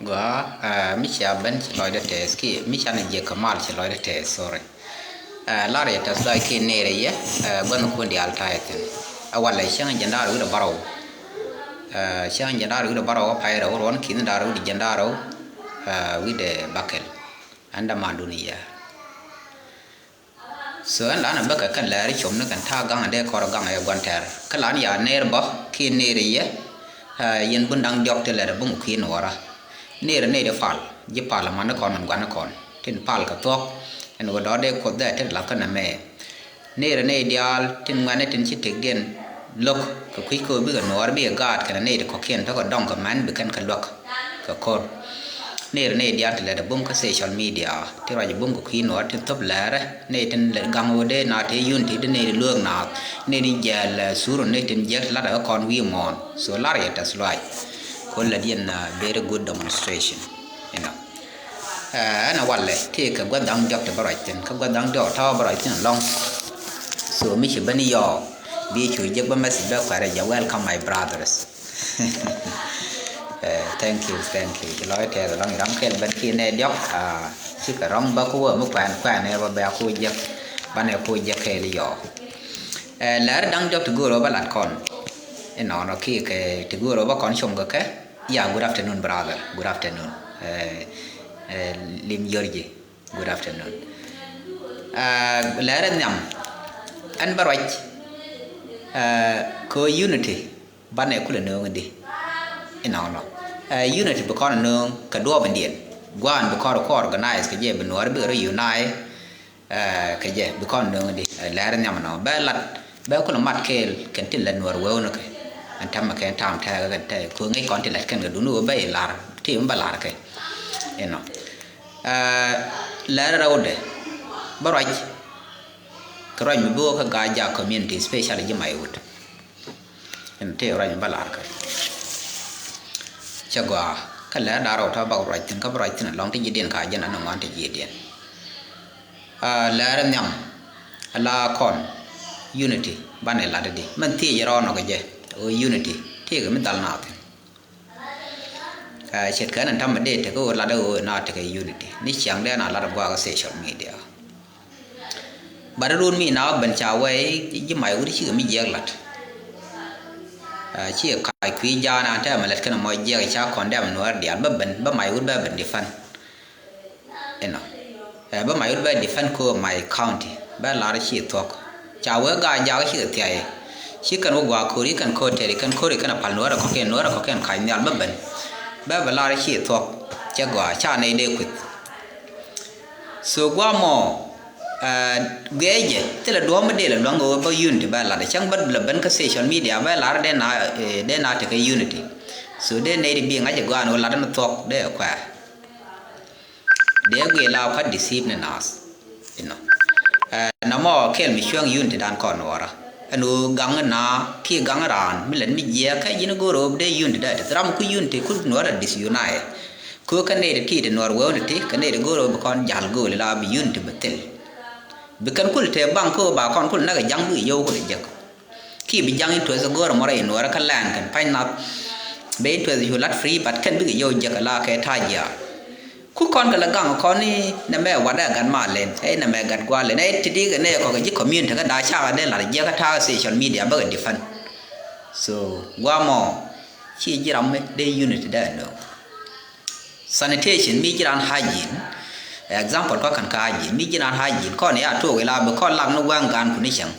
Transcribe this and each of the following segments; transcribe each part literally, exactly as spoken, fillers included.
Gua, mi cia ben ci lɔcdä tɛth ki mi ca ni jiɛ kɛ mal ci lɔcdä tɛth, sorry. Lar yɛ tɛth lɔc ki ner yɛ, gua̱n kun dial ta̱yɛ thin. A walɛ cäŋ jɛn da̱r wi̱dɛ bärɔw. Cäŋ jɛn da̱r wi̱dɛ bärɔw a pay rɛw ruɔn ki̱n da̱r wi̱dɛ jɛn da̱r rɛw wi̱dɛ bakɛl. Ɛn dämandun yɛ. So ɛn lan a bäkɛ kɛn lɛɛri com ni kɛn ta̱a̱ gaŋ a dee kɔr gaŋ a yɛ gua̱n tɛr kä lan ya ner bä ki ner yɛ. Yɛn bun daŋ diɔk ti lɛt a buŋ kui̱ nuɔra. Ner a ney di pal ji̱ pal a man ni kɔn ɛn gua̱n ni kɔn tin pal kɛ thuɔk. Ɛn wä dɔ̱ dee kuoth dee tet lath kä nɛ mɛ. Ner a ney diaal tin ŋuɛn ni tin ci tëkdiɛn lo̱k kɛ kui̱ kɛ wä bikɛ nuɔɔr bikɛ gaat kɛn a ney di kɔ̱kiɛn tɔ̱ kɛ dɔŋ kɛ mɛn bi kɛn kɛ luäk kɛ ko̱r. Ner a ney diaal ti lɛt a bum kä social media ti ruac a bum kɛ kui̱ nuɔɔr tin thop lɛɛrɛ ney tin lɛt gaŋ wä dee na te yun ti di ney di luäk naath ney di jɛɛl sur ney tin jiɛk ti lat a kɔn wi̱i̱ muɔ̱ɔ̱n. So lar yɛ tɛth luac. Kun lɛ diɛn very good demonstration, you know. Ɛn a walɛ ti kɛ gua̱th da̱ŋ diɔk ti bä ruac thin kä gua̱th da̱ŋ diɔk ta̱wä bä ruac thin alɔŋ. So mi ci ben yɔɔ bi cu jek bä message bä kuɛrɛ jɛ, welcome my brothers. Thank you, thank you. Ci lɔc tɛth alɔŋ iram kɛl ben ki nɛ diɔk. Ci kɛ rɔŋ bä ku wä mi kuɛn kuɛn ɛ bä bɛ ku jek banɛ ku jek kɛl yɔɔ. Lɛr da̱ŋ diɔk ti go̱o̱r bä lat kɔn. Inɔnɔ ki kɛ ti go̱o̱r bä kɔn com kɛ kɛ. Yeah, good afternoon brother. Good afternoon. Lim Yorji. Good afternoon. Lɛr nhiam ɛn bä ruac. Kɛ unity banɛ kulɛ nööŋ di. Inɔnɔ unity bi kɔn nööŋ kɛ duɔɔp indiɛn guan bi kɔn kɔ organize kɛ jɛ bi nuɔɔr bi rɔ unite. Kɛ jɛ bi kɔn nööŋ di lɛr nhiam nɔ bɛ lat bɛ kulɛ mat kɛɛl kɛn tin lɛ nuɔɔr wewni kɛ. Ɛn tɛmɛ kɛn tam tɛɛkɛ kɛn tɛɛ kɛ ŋäc kɔn ti lɛt kɛn kɛ duni wä bɛ ilar ti mi bɛ lar kɛ. Inɔ lɛr rɛwdɛ bä ruac. Kɛ ruac mi bi wä kä Gaa-jaak community, especially ji̱ Maiwut. Ɛn ti ruac mi bä lar kä cɛ gɔaa kä lɛr da̱r rɛw tɔ bak ruac thi̱n kä bä ruac thi̱n alɔŋ ti ji̱ diɛn ka jɛn an ŋuan ti ji̱ diɛn. Lɛr nhiam ala kɔn unity banɛ lat di mɛn thiec rɔɔnɔ kɛ jɛ. Ɣöö unity ti kɛ mi dhal na thi̱n. Ce̱t kɛn ɛn ta̱mɛ dee tekɛ ɣöö lat ɣöö na tekɛ unity ni ciaŋ dee na lat guakä social media. But run mi na ben ca wɛy ji̱ Maiwut cikɛ mi jiɛk lat. Cikɛ kac kui̱ ja̱a̱n an tɛmɛ lät kɛn mɔ jiɛk ca kɔn dɛm nuɔɔr diaal bä ben bä Maiwut bä ben defend. Inɔ bä Maiwut bä defend ko my county bä lar ci thuɔk. Ca wee Gaa-jaak cikɛ thiay ci kɛn wä gua̱a̱ ko̱ri kɛn ko̱r tɛri kɛn ko̱ri kɛn a pal nuɔɔr a kɔkiɛn nuɔɔr a kɔkiɛn kac nhial bä ben. Bä bä lar ci thuɔk cɛ gɔaa ca nɛy dee kueth. So guamɔ guɛcɛ thilɛ duɔ̱ɔ̱m mi dee lɛ luaŋ ɣöö bä unity bä lat cäŋ bä lɛ ben kä social media bä lar dee na dee na tekɛ unity. So dee nɛy di bi ŋa̱c ɛ gɔaa ni ɣöö lat ni thuɔk dee ɛ kuɛɛr. Dee guic la kua̱t deceive ni naath. Inɔ namɔ kɛl mi cuäŋ unity dan kɔn nuɔɔrä. Ɛn ɣöö gaŋ na kiɛ gaŋ raan mi lät mi jiɛɛk kä ji̱n go̱o̱r ɣöö dee unity dee teth ram ku unity ku nuɔɔrä disunite. Kö kä nɛy ti ti ti nuɔr wewni ti kä nɛy ti go̱o̱r ɣöö bi kɔn jal gööl ila bi unity bi thil. Bi kɛn kul te baŋ kö ba kɔn kul näk ɛ ja̱ŋ bi yio̱w kul ɛ jek. Ki bi ja̱ŋ in tueth go̱o̱r ɛ mɔrɛ in nuɔrɛ kä lɛn kɛn pa̱ny nath. Bɛ in tueth cu lat free but kɛn bikɛ yio̱w jek ɛ la kɛ ta̱a̱ jiaar. Ku kɔn kɛ lɛ gaŋ kɔn ni nɛ mɛ wat ɛ gat mal len ɛ nɛ mɛ gat gual len ɛ ti dik ɛ nɛ kɔk ɛ ji̱ community kä da̱a̱ cakɛ dee lat ɛ jiɛk kä ta̱a̱ social media bäkɛ defend. So guamɔ ci ji̱ ram mi dee unity dee ɛ nööŋ. Sanitation mi ji̱ raan hygiene. Example kɔn ka̱n kä hygiene mi ji̱ raan hygiene kɔn ya tuɔɔk ila bi kɔn lak ni waŋ gaan kuni cäŋ.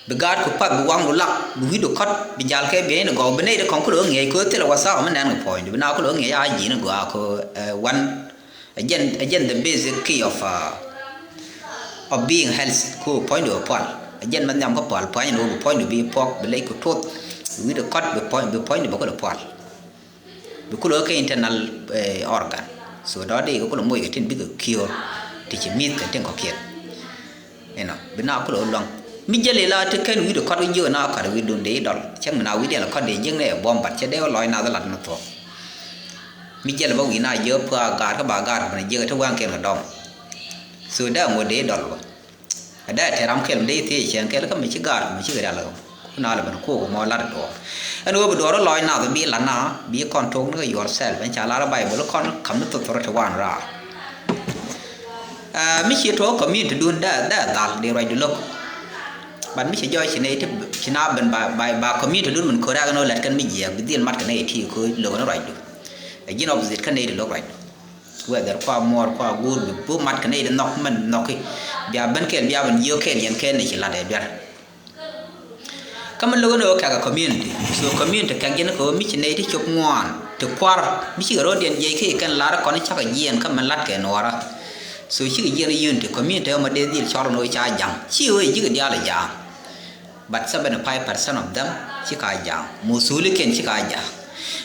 Bi gaat ku path bi waŋdu lak bi wi̱cdu kɔt bi jal kɛ bieyni gɔw bi nɛy di kɔn kulo ŋiɛc kɛ thilɛ wasawa mi nɛn kɛ puɔ̱nydu bi na kulo ŋiɛc hygiene gɔaa kɛ wan. Ɛ jɛn ɛ jɛn the basic key of of being healthy kɛ puɔ̱nydu ɛ pual. Ɛ jɛn mɛ nhiam kä pual pua̱nydu bi puɔ̱nydu bi puɔk bi lec ku tuth bi wi̱cdu kɔt bi puɔ̱nydu bi kulo pual. Bi kulɛ wä kä internal organ. So dɔ̱ di kɛ kulɛ moc kɛ tin bikɛ kiöör ti ci mi̱th kɛ tin kɔ̱kiɛn. Inɔ bi na kulɛ wä luaŋ mi jäli la ti kɛn wi̱i̱du kɔt wi̱i̱ jiök na kɔt wi̱i̱dun di dɔl cäŋ mi na wi̱i̱ diɛl kɔt di jiäkni ɛ buɔ̱m bat cɛ dee wä lɔc nath lat ni thuɔ̱k. Mi jäli bä wi̱i̱ na jiök pua̱a̱ gaat kä ba gaat kɛ bä ni jiäk ti waŋkiɛn kɛ dɔm. So dee ŋot di dɔl wä. Ɛ dee tɛ ram kɛl mi dee thiec cɛn kɛl kä mi ci gaat mi ci kɛ rial ɣöö Kun a lɛ ben kok mɔ lat duɔɔr. Ɛn ɣöö bi duɔɔr lɔc nath bi lat na bi kɔn tok ni kɛ yourself. Ɛn ca lar Baibol kɔn kam ni thok thok ti wan raar. Ah, mi ci tok community dun dee, dee dhal di ruacdu lo̱k. But mi ci jɔɔc ci nɛy ti, ci na ben ba, ba, ba community dun min ko̱r ɛ kɛ ni ɣöö lät kɛn mi jiɛɛk bi dhil mat kɛ nɛy ti ko̱ lo̱k ni ruacdu. Ɛ ji̱n opposite kɛn nɛy ti lo̱k ruacdu. Whether kua muɔɔr kua guur bi bu mat kɛ nɛy ti nhɔk mɛn nhɔki. Bia ben kɛɛl bia ben jiök kɛɛl yɛn kɛɛl ni ci lat ɛ duer. Kä mi lo̱k ni ɣöö kɛ̈k ɛ community. So community kɛ̈k ji̱n kɛ ɣöö mi ci nɛy ti cop ŋuan ti kua̱r mi cikɛ ro̱diɛn jiɛc kä i̱ kɛn lar kɔn cakɛ jiɛɛn kä min lat kɛ nuɔɔrä. So cikɛ jiɛɛn unity community ɛmɔ dee dhil cɔl ni ɣöö ca ja̱ŋ ci ɣöö i̱ ji̱kɛ diaal ɛ ja̱a̱ŋ. But seventy five percent of them cika ja̱a̱ŋ. Musulikiɛn cika ja̱a̱ŋ.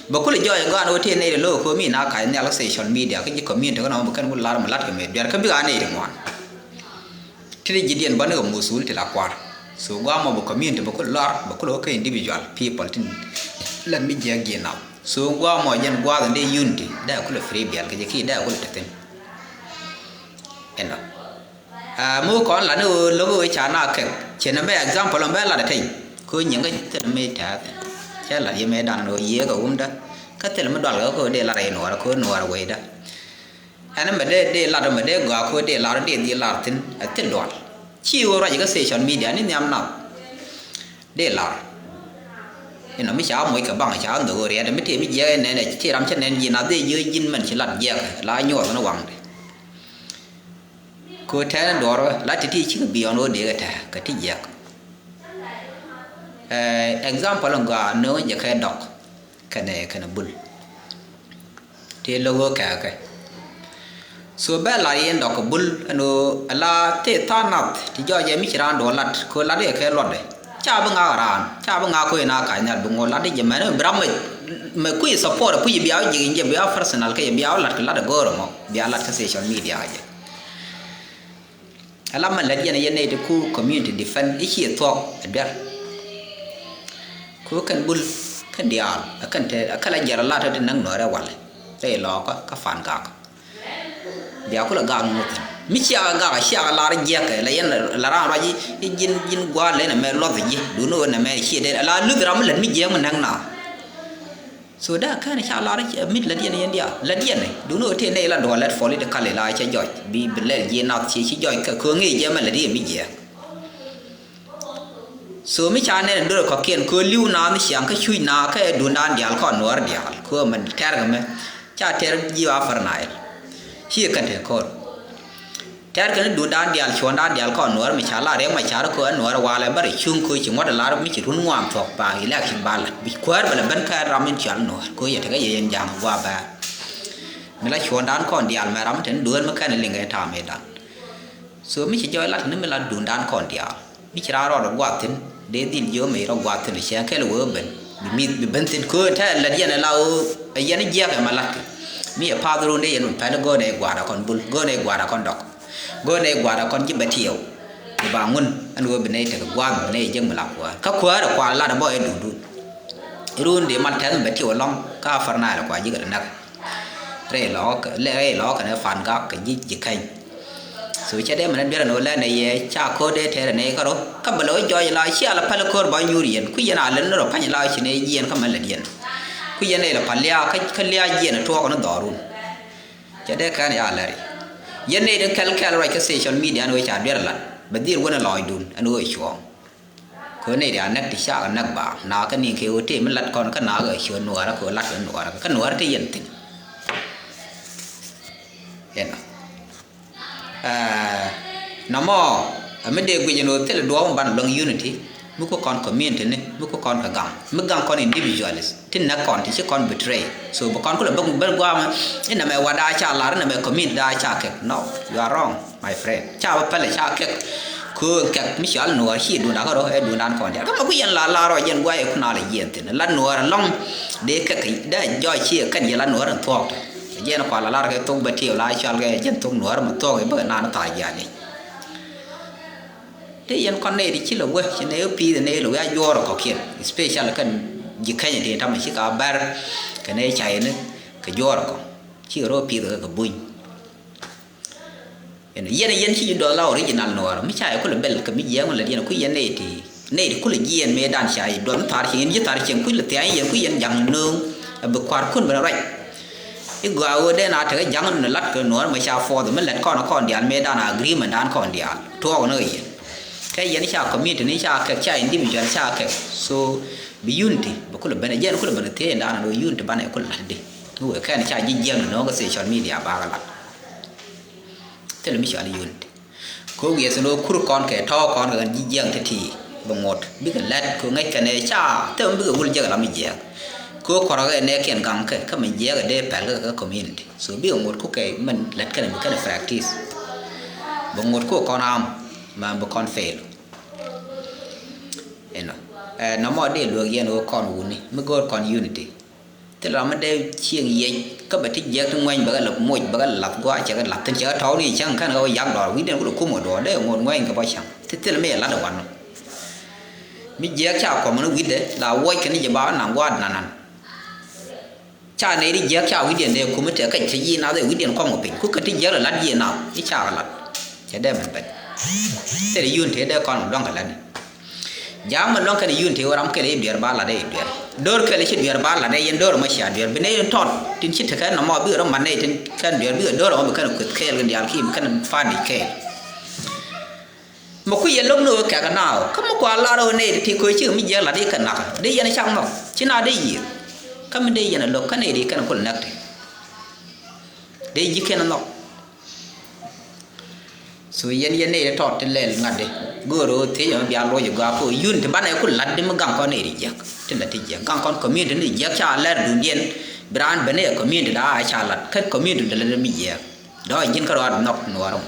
Bɛ kulɛ jɔɔc ɛ gɔaa ni ɣöö tëë nɛy ti lo̱k ɛ ko̱o̱m i̱ na kac nhial kä social media kä ji̱ community kä nɔmɔ bɛ kɛn wun lar mi lat kɛ mëë duer kä bikɛ a nɛy ti ŋuan. Ti ti ji̱diɛn bä ni kɛ musul ti la kuar. So guamɔ bɛ community bɛ kulɛ lɔr bɛ kulɛ wä kä individual people tin lät mi jiɛk ji̱ nath. So guamɔ jɛn gua̱a̱th in dee unity dee kulɛ free biɛl kɛ jɛ ki dee kulɛ te thi̱n. Ɛnɔ. Ah, mi wä kɔn lat ni ɣöö lo̱k ɣöö ca na kɛk cɛ ni mɛ example ɔn bɛ lat ɛ teny. Kɛ ɣöö nyiŋ kä thil mi tɛ̈th cɛ lat yɛ mɛ dan ɣöö yiëë kɛ wumdä kä thil mi dual kɛ ɣöö dee lat rɛy nuɔɔrä kɛ ɣöö nuɔɔrä wecdä. Ɛn mɛ dee dee lat mɛ dee gɔaa kɛ ɣöö dee lar dee dhil lar thi̱n ɛ thil dual. Ci ɣöö ruac kä social media ni nhiam nath. Dee lar inɔ mi ca moc kɛ baŋ ca nhök ɣöö riɛt mi tëë mi jiɛk ɛ nɛn ɛ ti ram cä nɛn ji̱ nath dee jiök ji̱n mɛn ci lat jiɛk la nyuɔth ni waŋdɛ. Kɛ ɣöö tɛ̈ɛ̈n duɔ̱ɔ̱r la ti̱ti̱ cikɛ biɔɔn ɣöö dee kɛ tɛ̱̈ɛ̱̈ kɛ ti jiɛk. Eh, example in gɔaa nööŋ jɛ kɛ dɔk kɛnɛ kɛnɛ bul. Tëë lo̱k ɣöö kɛɛkɛ. So bɛ lar yɛn dɔk kɛ bul ɛn ɣöö ala tëë tha̱a̱ŋ nath ti jɔɔc ɛ mi ci raan duɔ̱ɔ̱r lat kɛ ɣöö lat yɛ kɛ luɔtdɛ. Ca bi ŋa̱a̱k raan ca bi ŋa̱a̱k ko̱ yɛn a kac nhial bi ŋo̱o̱k lat di jɛ mɛn bi ram mɛ mɛ kui̱ support kui̱ bia wä ji̱ ji̱ bia wä personal kä yɛ bia wä lat kɛ lat ɛ go̱o̱r ɛmɔ bia lat kä social media jɛ. Ala mɛ lät yɛn yɛn nɛy ti ku community defend i̱ ciɛ thuɔ̱k ɛ duer. Ku kɛn bul kɛn diaal ɛ kɛn te ɛ kɛn la jiɛr ala tɔ ti näk nuɔɔrɛ wal rɛy lɔɔkä kä fan gak. Bia kulɛ gak ŋuth mi ciakä gak ciakä lar jiɛkɛ la yɛn la raan ruac i̱ ji̱n ji̱n gua̱a̱r lɛ nɛ mɛ luɔth ji̱ duni ɣöö nɛ mɛ ciɛ dee ala luth ram mi lät mi jiɛk mi näk na. So dee kɛn ca lar mit lät yɛn yɛn diaal lät yɛn duni ɣöö tëë nɛy la duɔl lät politically la cɛ jɔc bi bi lɛl jiɛ nath ciɛ ci jɔc kɛ köö ŋi̱i̱c jɛ mɛ lät yɛ mi jiɛk. So mi ca nɛn in dorɛ kɔ̱kiɛn köö li̱w naath ni ciaŋ kä cuc naath kä ɛ duundan diaal kɔn nuɔɔr diaal köö mɛ tɛrkɛ mɛ ca tɛr ji̱ Upper Nile. Ci ɛ kɛn te ko̱r tɛrkɛ ni duundan diaal cuɔ̱ndan diaal kɔn nuɔɔr mi ca la riɛk mɛ car köö ɛ nuɔɔr walɛ bärɛ cuŋ köö ci ŋuɔ̱t ɛ lar mi ci run ŋuan thuɔ̱k ba election ba la̱t bi kuäär bɛ lɛ ben kä ram in cual nuɔɔr köö yɛ tekɛ yɛ yɛn ja̱a̱ŋ gua̱a̱ bɛɛr. Mi la cuɔ̱ndan kɔn diaal mɛ ram mi te ni dueer mi kɛn ɛ liŋ ɛ ta̱a̱ mëëdan. So mi ci jɔɔc lat ni mi la duundan kɔn diaal mi ci raan rɔɔdɛ guath thi̱n dee dhil jiök mec rɔ guath thi̱n cɛ kɛl wee ben bi mi̱th bi ben thi̱n köö tɛ lät yɛn ɛ la ɣöö ɛ yɛn jiɛk ɛ ma latkɛ. Mi ɛ path run dee yɛn mi pɛl go̱o̱n ɛ gua̱a̱r ɛ kɔn bul go̱o̱n ɛ gua̱a̱r ɛ kɔn dɔk go̱o̱n ɛ gua̱a̱r ɛ kɔn ji̱ bɛ tiɛw. Bi ba ŋun ɛn ɣöö bi nɛy tekɛ gua̱a̱r bi nɛy jiäk mi la kuäär kä kuäär ɛ kuaar lat ɛ bɔ ɛ duundun. Run dee mal tɛth mi bɛ tiɛw ɛlɔ̱ŋ kä Upper Nile ɛ kuaar ji̱ kɛ dee näk. Rɛy lɔɔk lɛ rɛy lɔɔk kɛnɛ fan gak kɛ ji̱ ji̱ kɛny. So cɛ dee mɛnɛ duerɛ ni wä lɛnɛ yɛ ca ko̱r dee tɛɛrɛ nɛy kärɔ kä bɛ lɛ wä jɔɔc la cia la päl ko̱r ba nyuur yɛn ku yɛn a lɛn ni rɔ pa̱ny la ci nɛy jiɛn kä mɛn lɛ diɛn. Ku yɛn nɛy lɛ pa̱l liaak kä liaak jiɛn tuɔɔk ni dhɔrun. Cɛ dee kɛn ya lɛri yɛn nɛy din kɛl kɛl ruac kä social media ni wä ca duerɛ lat bɛ dhil wä ni lɔɔcdun ɛn wä cuɔ̱ɔ̱ŋ. Kɛ ɣöö nɛy diaal näk ti cakɛ näk baaŋ naath kä niŋ kɛ ɣöö tëë mi lat kɔn kä naath ɣöö ciöt nuäärä kɛ ɣöö lat kɛ nuäärä kɛ nuäärä te yɛn thi̱n. Ɛnɔ. Ɛɛ, nɔmɔ ɛ mi dee guic ɛn ɣöö thilɛ duɔɔp mi banɛ luäŋ unity mi ku kɔn community ni mi ku kɔn kɛ gaŋ mi gaŋ kɔn individualist. Ti näk kɔn ti ci kɔn betray. So bi kɔn kulɛ bä ben gua̱a̱mɛ inɛ mɛ wat daa ca lar inɛ mɛ community daa ca kɛk. No, you are wrong my friend. Ca bä pälɛ ca kɛk. Köö kɛk mi cɔal nuɔɔr ci duundan kä rɔ ɛ duundan kɔn diaal kä mɛ ku yɛn la lar rɔ jɛn gua̱a̱c ɛ ku na lɛ jiɛn thi̱n la nuɔɔr ɛlɔ̱ŋ. Dee kɛk dee jɔɔc ci ɛ kɛn yɛ la nuɔɔr in thuɔɔk tɔ. Jɛn kual la lar kɛ thok bä tiɛw la cɔal kɛ jɛn thok nuɔɔr mɛ thuɔɔk ɛ bä naan thaar jiaani. Te yɛn kɔn nɛy ti ci lɛ wee ci nɛy wee pi̱i̱th nɛy lɛ wee a juɔɔr kɔ̱kiɛn especially kɛn ji̱ kɛnyɛ ti tamɛ ci ka bɛr kɛ nɛy ca yɛn kɛ juɔɔr kɔ ci kɛ rɔ pi̱i̱th kɛ kɛ buny. Yɛn yɛn ci ji̱ dɔth la original nuɔɔr mi ca yɛ kulɛ bɛl kɛ mi jiɛɛŋ lɛ yɛn ku yɛn nɛy ti Nɛy ti kulɛ jiɛɛn mëëdan ca i̱ duɔth mi thar cieŋ, yɛn ji̱ thar cieŋ kui̱ lɛ thia̱a̱ny, yɛn kui̱ yɛn ja̱ŋ nööŋ, ɛ bi kua̱r kun ben rɛc. I̱ gɔaa ɣöö dee na tekɛ ja̱ŋ ni lat kɛ nuɔ̱ɔ̱r mɛ ca puɔth mi lät kɔn kɔn diaal mëëdan agreement dan kɔn diaal tuɔɔk ni ɣä yɛn. Kɛ yɛn ca community ni ca kɛk, ca individual ca kɛk. So bi unity bi kulɛ ben, ɛ jɛn kulɛ ben thiee dan ɣöö unity banɛ kulɛ lat di. Ni wëë kɛn ca ji̱ jiɛɛn ni nööŋ kɛ social media bakɛ lat. Thilɛ mi cɔal unity. Kɛ ɣöö wiɛth ni ɣöö kur kɔn kɛ tɔ̱ɔ̱k kɔn kɛ ɣän ji̱ jiɛɛn ti̱ti̱ bɛ ŋot bikɛ lät kɛ ɣöö ŋäc kɛn ɛ ca thɛm bikɛ wul jiɛk lam mi jiɛɛk. Kɛ ɣöö kɔrɔ kɛ nɛɛkiɛn gaŋ kɛ kä mi jiɛɛk ɛ dee pɛl kɛ kɛ community. So bikɛ ŋot kukɛ mɛn lät kɛn bi kɛn practice. Bɛ ŋot kukɛ kɔn am ma bi kɔn fail. Inɔ ɛ nɔmɔ dee luäk yɛn ɣöö kɔn wuni mi go̱o̱r kɔn unity. Thil ram mi dee cieŋ yiëc kä bɛ ti jiɛk ti ŋuɛny bɛ kɛ lɛ moc bɛ kɛ lath gua̱a̱ cɛ kɛ lath thin cɛ kɛ tɔ̱w ni cäŋ kɛn kɛ wä yak dɔɔr wi̱cdɛn ku lɛ kum kɛ duɔɔr dee ŋot ŋuɛny kɛ bä cäŋ. Ti thil mi yɛ lat ɛ wan. Mi jiɛk ca kuɔm ni wi̱cdɛ la wuɔc kɛ ni jɛ ba naŋ gua̱a̱ nanan. Ca nɛy ti jiɛk ca wi̱cdiɛn dee kum i̱ tɛk kɛc te ji̱ nath ɛ wi̱cdiɛn kuɔm kɛ piny ku kɛ ti jiɛk lɛ lat ji̱ nath i̱ ca kɛ lat. Cɛ dee mɛn ben. Thil yun te dee kɔn kɛ luaŋ kɛ lat ni. Ja̱a̱ŋ mi luäŋ kɛn yun te wä ram kɛl i̱ dueer ba lat i̱ dueer. Do̱r kɛl i̱ ci dueer ba lat i̱ yɛn do̱r mɔ cia dueer bi nɛy tin tɔt tin ci tekɛ nɔmɔ bikɛ rɔ mat nɛy tin kɛn dueer bikɛ do̱r mɔ bi kɛn kueth kɛɛl kɛn diaal ki bi kɛn fadic kɛɛl. Mɛ kui̱ yɛ lo̱k ni ɣöö kɛk anaawä kä mi kua lar ɣöö nɛy ti ti köö cikɛ mi jiɛk lat i̱ kɛ nakä dee yɛn cak nhɔk ci na dee yiëër. Kä mi dee yɛn a lo̱k kä nɛy ti kɛn kul näk ti dee ji̱ kɛn nhɔk. So yɛn yɛn nɛy ti tɔt ti lɛl ŋa̱tdi. Go̱o̱r ɣöö thiec ɛmɛ bia loc ɛ gɔaa kɛ ɣöö yun ti banɛ ku la̱tdi mi gaŋ kɔn nɛy ti jiäk ti lät ti jiäk gaŋ kɔn community ni jiäk ca lɛr dundiɛn. Bi raan ben ɛ community da a ca la̱t kä community dee lät mi jiäk. Dɔ̱ ji̱n kä rɔɔd nhɔk nuɔɔr ɛmɔ.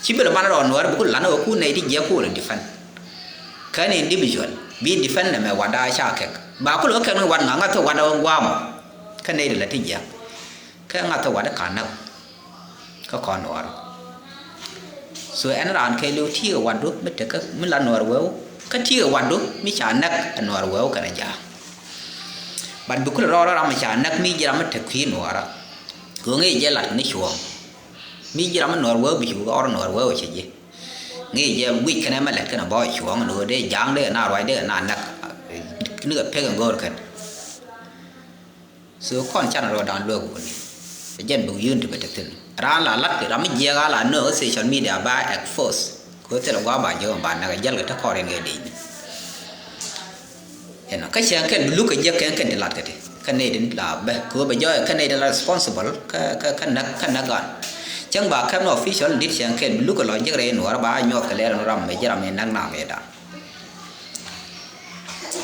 Ci bi lɛ man rɔɔd nuɔɔr bi ku la̱t ni ɣöö ku nɛy ti jiäk ku lɛ defend. Kɛn individual bi defend ɛmɛ wat da ca kɛk ba ku lɛ kɛk ni wat ŋa̱ ŋa̱th ɛ wat ɛ gua̱a̱mɔ. Kä nɛy ti lät ti jiäk. Kɛ ŋa̱th ɛ wat ɛ ka̱n näk. Kä kɔn nuɔɔr. So ɛn raan kɛɛliw ti̱i̱ kɛ watdu mi tekä mi la nuɔɔr weu kä ti̱i̱ kɛ watdu mi ca näk ɛ nuɔɔr weu kɛnɛ ja̱a̱. But bi kulɛ rɔɔrɔ ram mi ca näk mi ji̱ ram mi tek kui̱ nuɔɔrä. Kɛ ɣöö ŋi̱i̱c jɛ lat kɛ ni cuɔ̱ɔ̱ŋ mi ji̱ ram mi nuɔɔr weu bi cu kɛ ɣɔr nuɔɔr weu cɛ ji̱. Ŋi̱i̱c jɛ wi̱c kɛnɛ mɛ lät kɛnɛ bä cuɔ̱ɔ̱ŋ ni ɣöö dee ja̱a̱ŋ dee kɛ na ruac dee kɛ na näk. Ni kɛ pek ɛn go̱o̱r kɛn. So kɔn canɛ rɔɔdan luäk wuni. Ɛ jɛn buk yun ti bɛ te thi̱n raan la lat kɛ ram mi jiɛk a la nööŋ kä social media ba expose. Kɛ ɣöö thilɛ gua̱a̱ ba jiök ba näk ɛ jäl kɛ te kɔn riɛn kɛ dec ni. Ɛnɔ kä cäŋ kɛn bi luk kɛ jiäk kɛn kɛn ti lat kɛ ti kä nɛy tin la bɛ kɛ ɣöö bɛ jɔɔyɛ kä nɛy tin la responsible kä kä kä näk kä näk gan. Cäŋ ba kɛn official dit cäŋ kɛn bi luk kɛ lɔ jiäk rɛy nuɔɔr ba nyuɔth kɛ lɛr ɛn ram mɛ ji̱ ram mi näk nam ëëdan.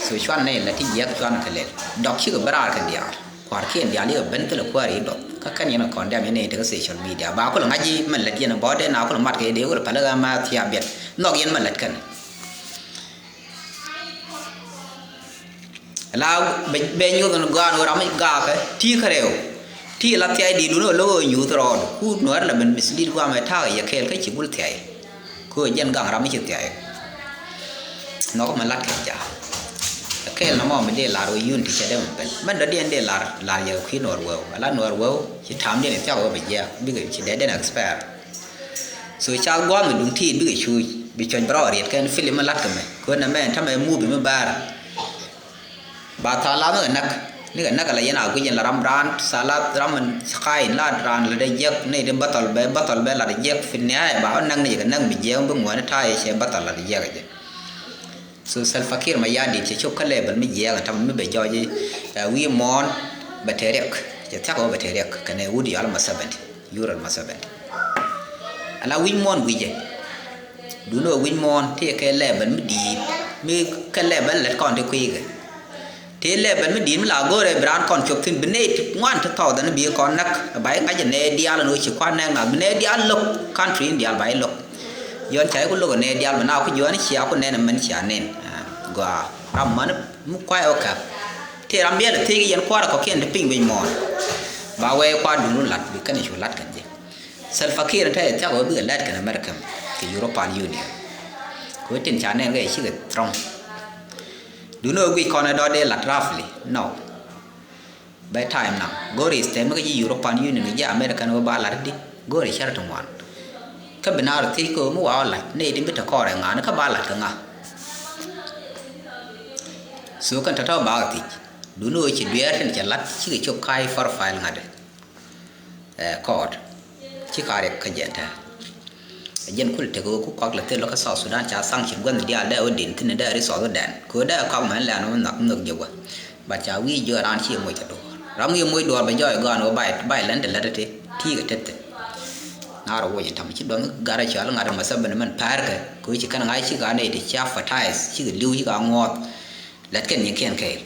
So cuan nɛy lɛ ti jiɛk cuan kɛ lɛl dɔk cikɛ bä raar kɛ diaal kua̱rkiɛn diaal yikɛ ben thilɛ kuäär i̱ dɔk kä kɛn yɛn kɛ kɔn diam yɛn nɛy tekɛ social media ba kulɛ ŋa̱c i̱ mɛn lät yɛn bɔ̱ɔ̱dɛ na kulɛ mat kɛ i̱ dee kulɛ päl i̱ ɣä ma thia̱a̱ biɛt nhɔk yɛn mɛn lät kɛn. La bɛ bɛ nyuth ni gɔaa ni ram mi gaakɛ ti kärɛw ti la thiay di duni wä lo̱k wä nyuth rɔɔd ku nuäär la ben mislead guamɛ ta̱a̱ yɛ kɛɛl kä ci bul thiay. Ku jɛn gaŋ ram mi ci thiay. Nhɔk mi lat kɛ ja̱a̱. Kɛɛl nɔmɔ mi dee lar wä yun ti cɛ dee mi ben mɛn dɔ̱diɛn dee lar lar yɛ kui̱ nuɔr wɛw ala nuɔr wɛw ci ta̱a̱m diɛn thiak wä bɛ jiɛk bikɛ ci dee den expire. So ca gua̱a̱th mi duŋ ti̱i̱t bikɛ cuuc bi cuɔ̱c bɛ rɔ riɛt kɛn film mi la̱t kɛ mɛ kön nɛ mɛ ɛn tämɛ movie mi bäär. Ba tha̱a̱ŋ la̱th ni kɛ näk ni kɛ näk ala yɛn a guic in la ram raan tha̱a̱ŋ la̱th ram in ka̱a̱c in la raan la dee jiäk ni ti bäthɔl bɛ bäthɔl bɛ la dee jiäk fi niaaya ba ɣän näk ni jɛ kɛ näk mi jiɛk mi bi ŋuäni ta̱a̱ yɛ cɛ bäthɔl la dee jiäk jɛ. So Salva Kiir Mayardit cɛ cop kä level mi jiɛɛk ɛn tämɛ mi bɛ jɔɔc i̱ wi̱i̱ muɔ̱ɔ̱n bɛ te riɛk cɛ thia̱k ɣöö bɛ te riɛk kɛnɛ wut yɔal ma seventy yurol ma seventy. Ala wi̱c muɔ̱ɔ̱n guicɛ duundɛ ɣöö wi̱c muɔ̱ɔ̱n tëë kɛ level mi di̱i̱t mi kɛ level lät kɔn ti kui̱kɛ. Tëë level mi di̱i̱t mi la go̱o̱rɛ bi raan kɔn cop thi̱n bi nɛy ti ŋuan ti thɔɔth ɛn bi kɔn näk ba i̱ ŋa̱c ɛ nɛy diaal ɛn ɣöö ci kua̱r nɛɛk nath bi nɛy diaal lo̱k country in diaal ba i̱ lo̱k. Yɔn ca iku lo̱k ɛ nɛy diaal mɛ na ku jiɔani cia ku nɛn ɛ mɛn cia nɛn. Gɔaa ram mani mi kuay ɔ kap. Tëë ram biɛl ɛ thiec yɛn kua̱r ɛ kɔkiɛn ti piny wec mɔɔn. Ba wee kua̱r duŋ lat bi kɛn cu lat kɛn jɛ. Salva Kiir te thiak wee bikɛ lat kɛn America kɛ European Union. Kɛ wee tin ca nɛn kɛ cikɛ throng. Duŋ ni wee guic kɔn ɛ dɔ̱ dee lat roughly no. Bɛ time na go̱o̱ri stem kä ji̱ European Union ji̱ American wä ba lat di go̱o̱ri cär ti ŋuan. Kä bi naar thiec kä mi wa wä lat ni di bi te kɔɔrɛ ŋa̱a̱n kä ba lat kä ŋa̱. So kɛn tɔ̱tɔ̱ bakɛ thiec. Duundɛ ɣöö ci dueer tin cɛ la̱t cikɛ cop ka̱a̱c profile ŋa̱t. Ɛ, kɔɔt ci ka̱a̱c riɛk kä jɛn tɛ̱̈ɛ̱̈. Ɛ jɛn kulɛ tek ɣöö ku kɔak lɛ thil kä South Sudan ca sanction gua̱th diaal dee ɣöö den thi̱n dee ri South Sudan kɛ ɣöö dee kɔak mɛn lɛn ɣöö nhɔk nhök jɛ gua̱. But ca wi̱i̱ jiök raan ci moc kɛ duɔ̱ɔ̱r ram wi̱i̱ moc duɔ̱ɔ̱r bɛ jɔɔc gɔaan ɣöö bay lɛn te lät ti ti kɛ tet thi̱n. Naar ɣöö wec tam ci duɔ̱n gat ɛ cɔal ŋa̱t ɛ mɛsɛ ben mɛn pɛ̈ɛ̈rkɛ kɛ ɣöö ci kɛn ŋa̱c ci ka nɛy ti ci advertise cikɛ li̱w ci ka ŋuɔ̱ɔ̱th. Lät kɛn nyikiɛn kɛɛl.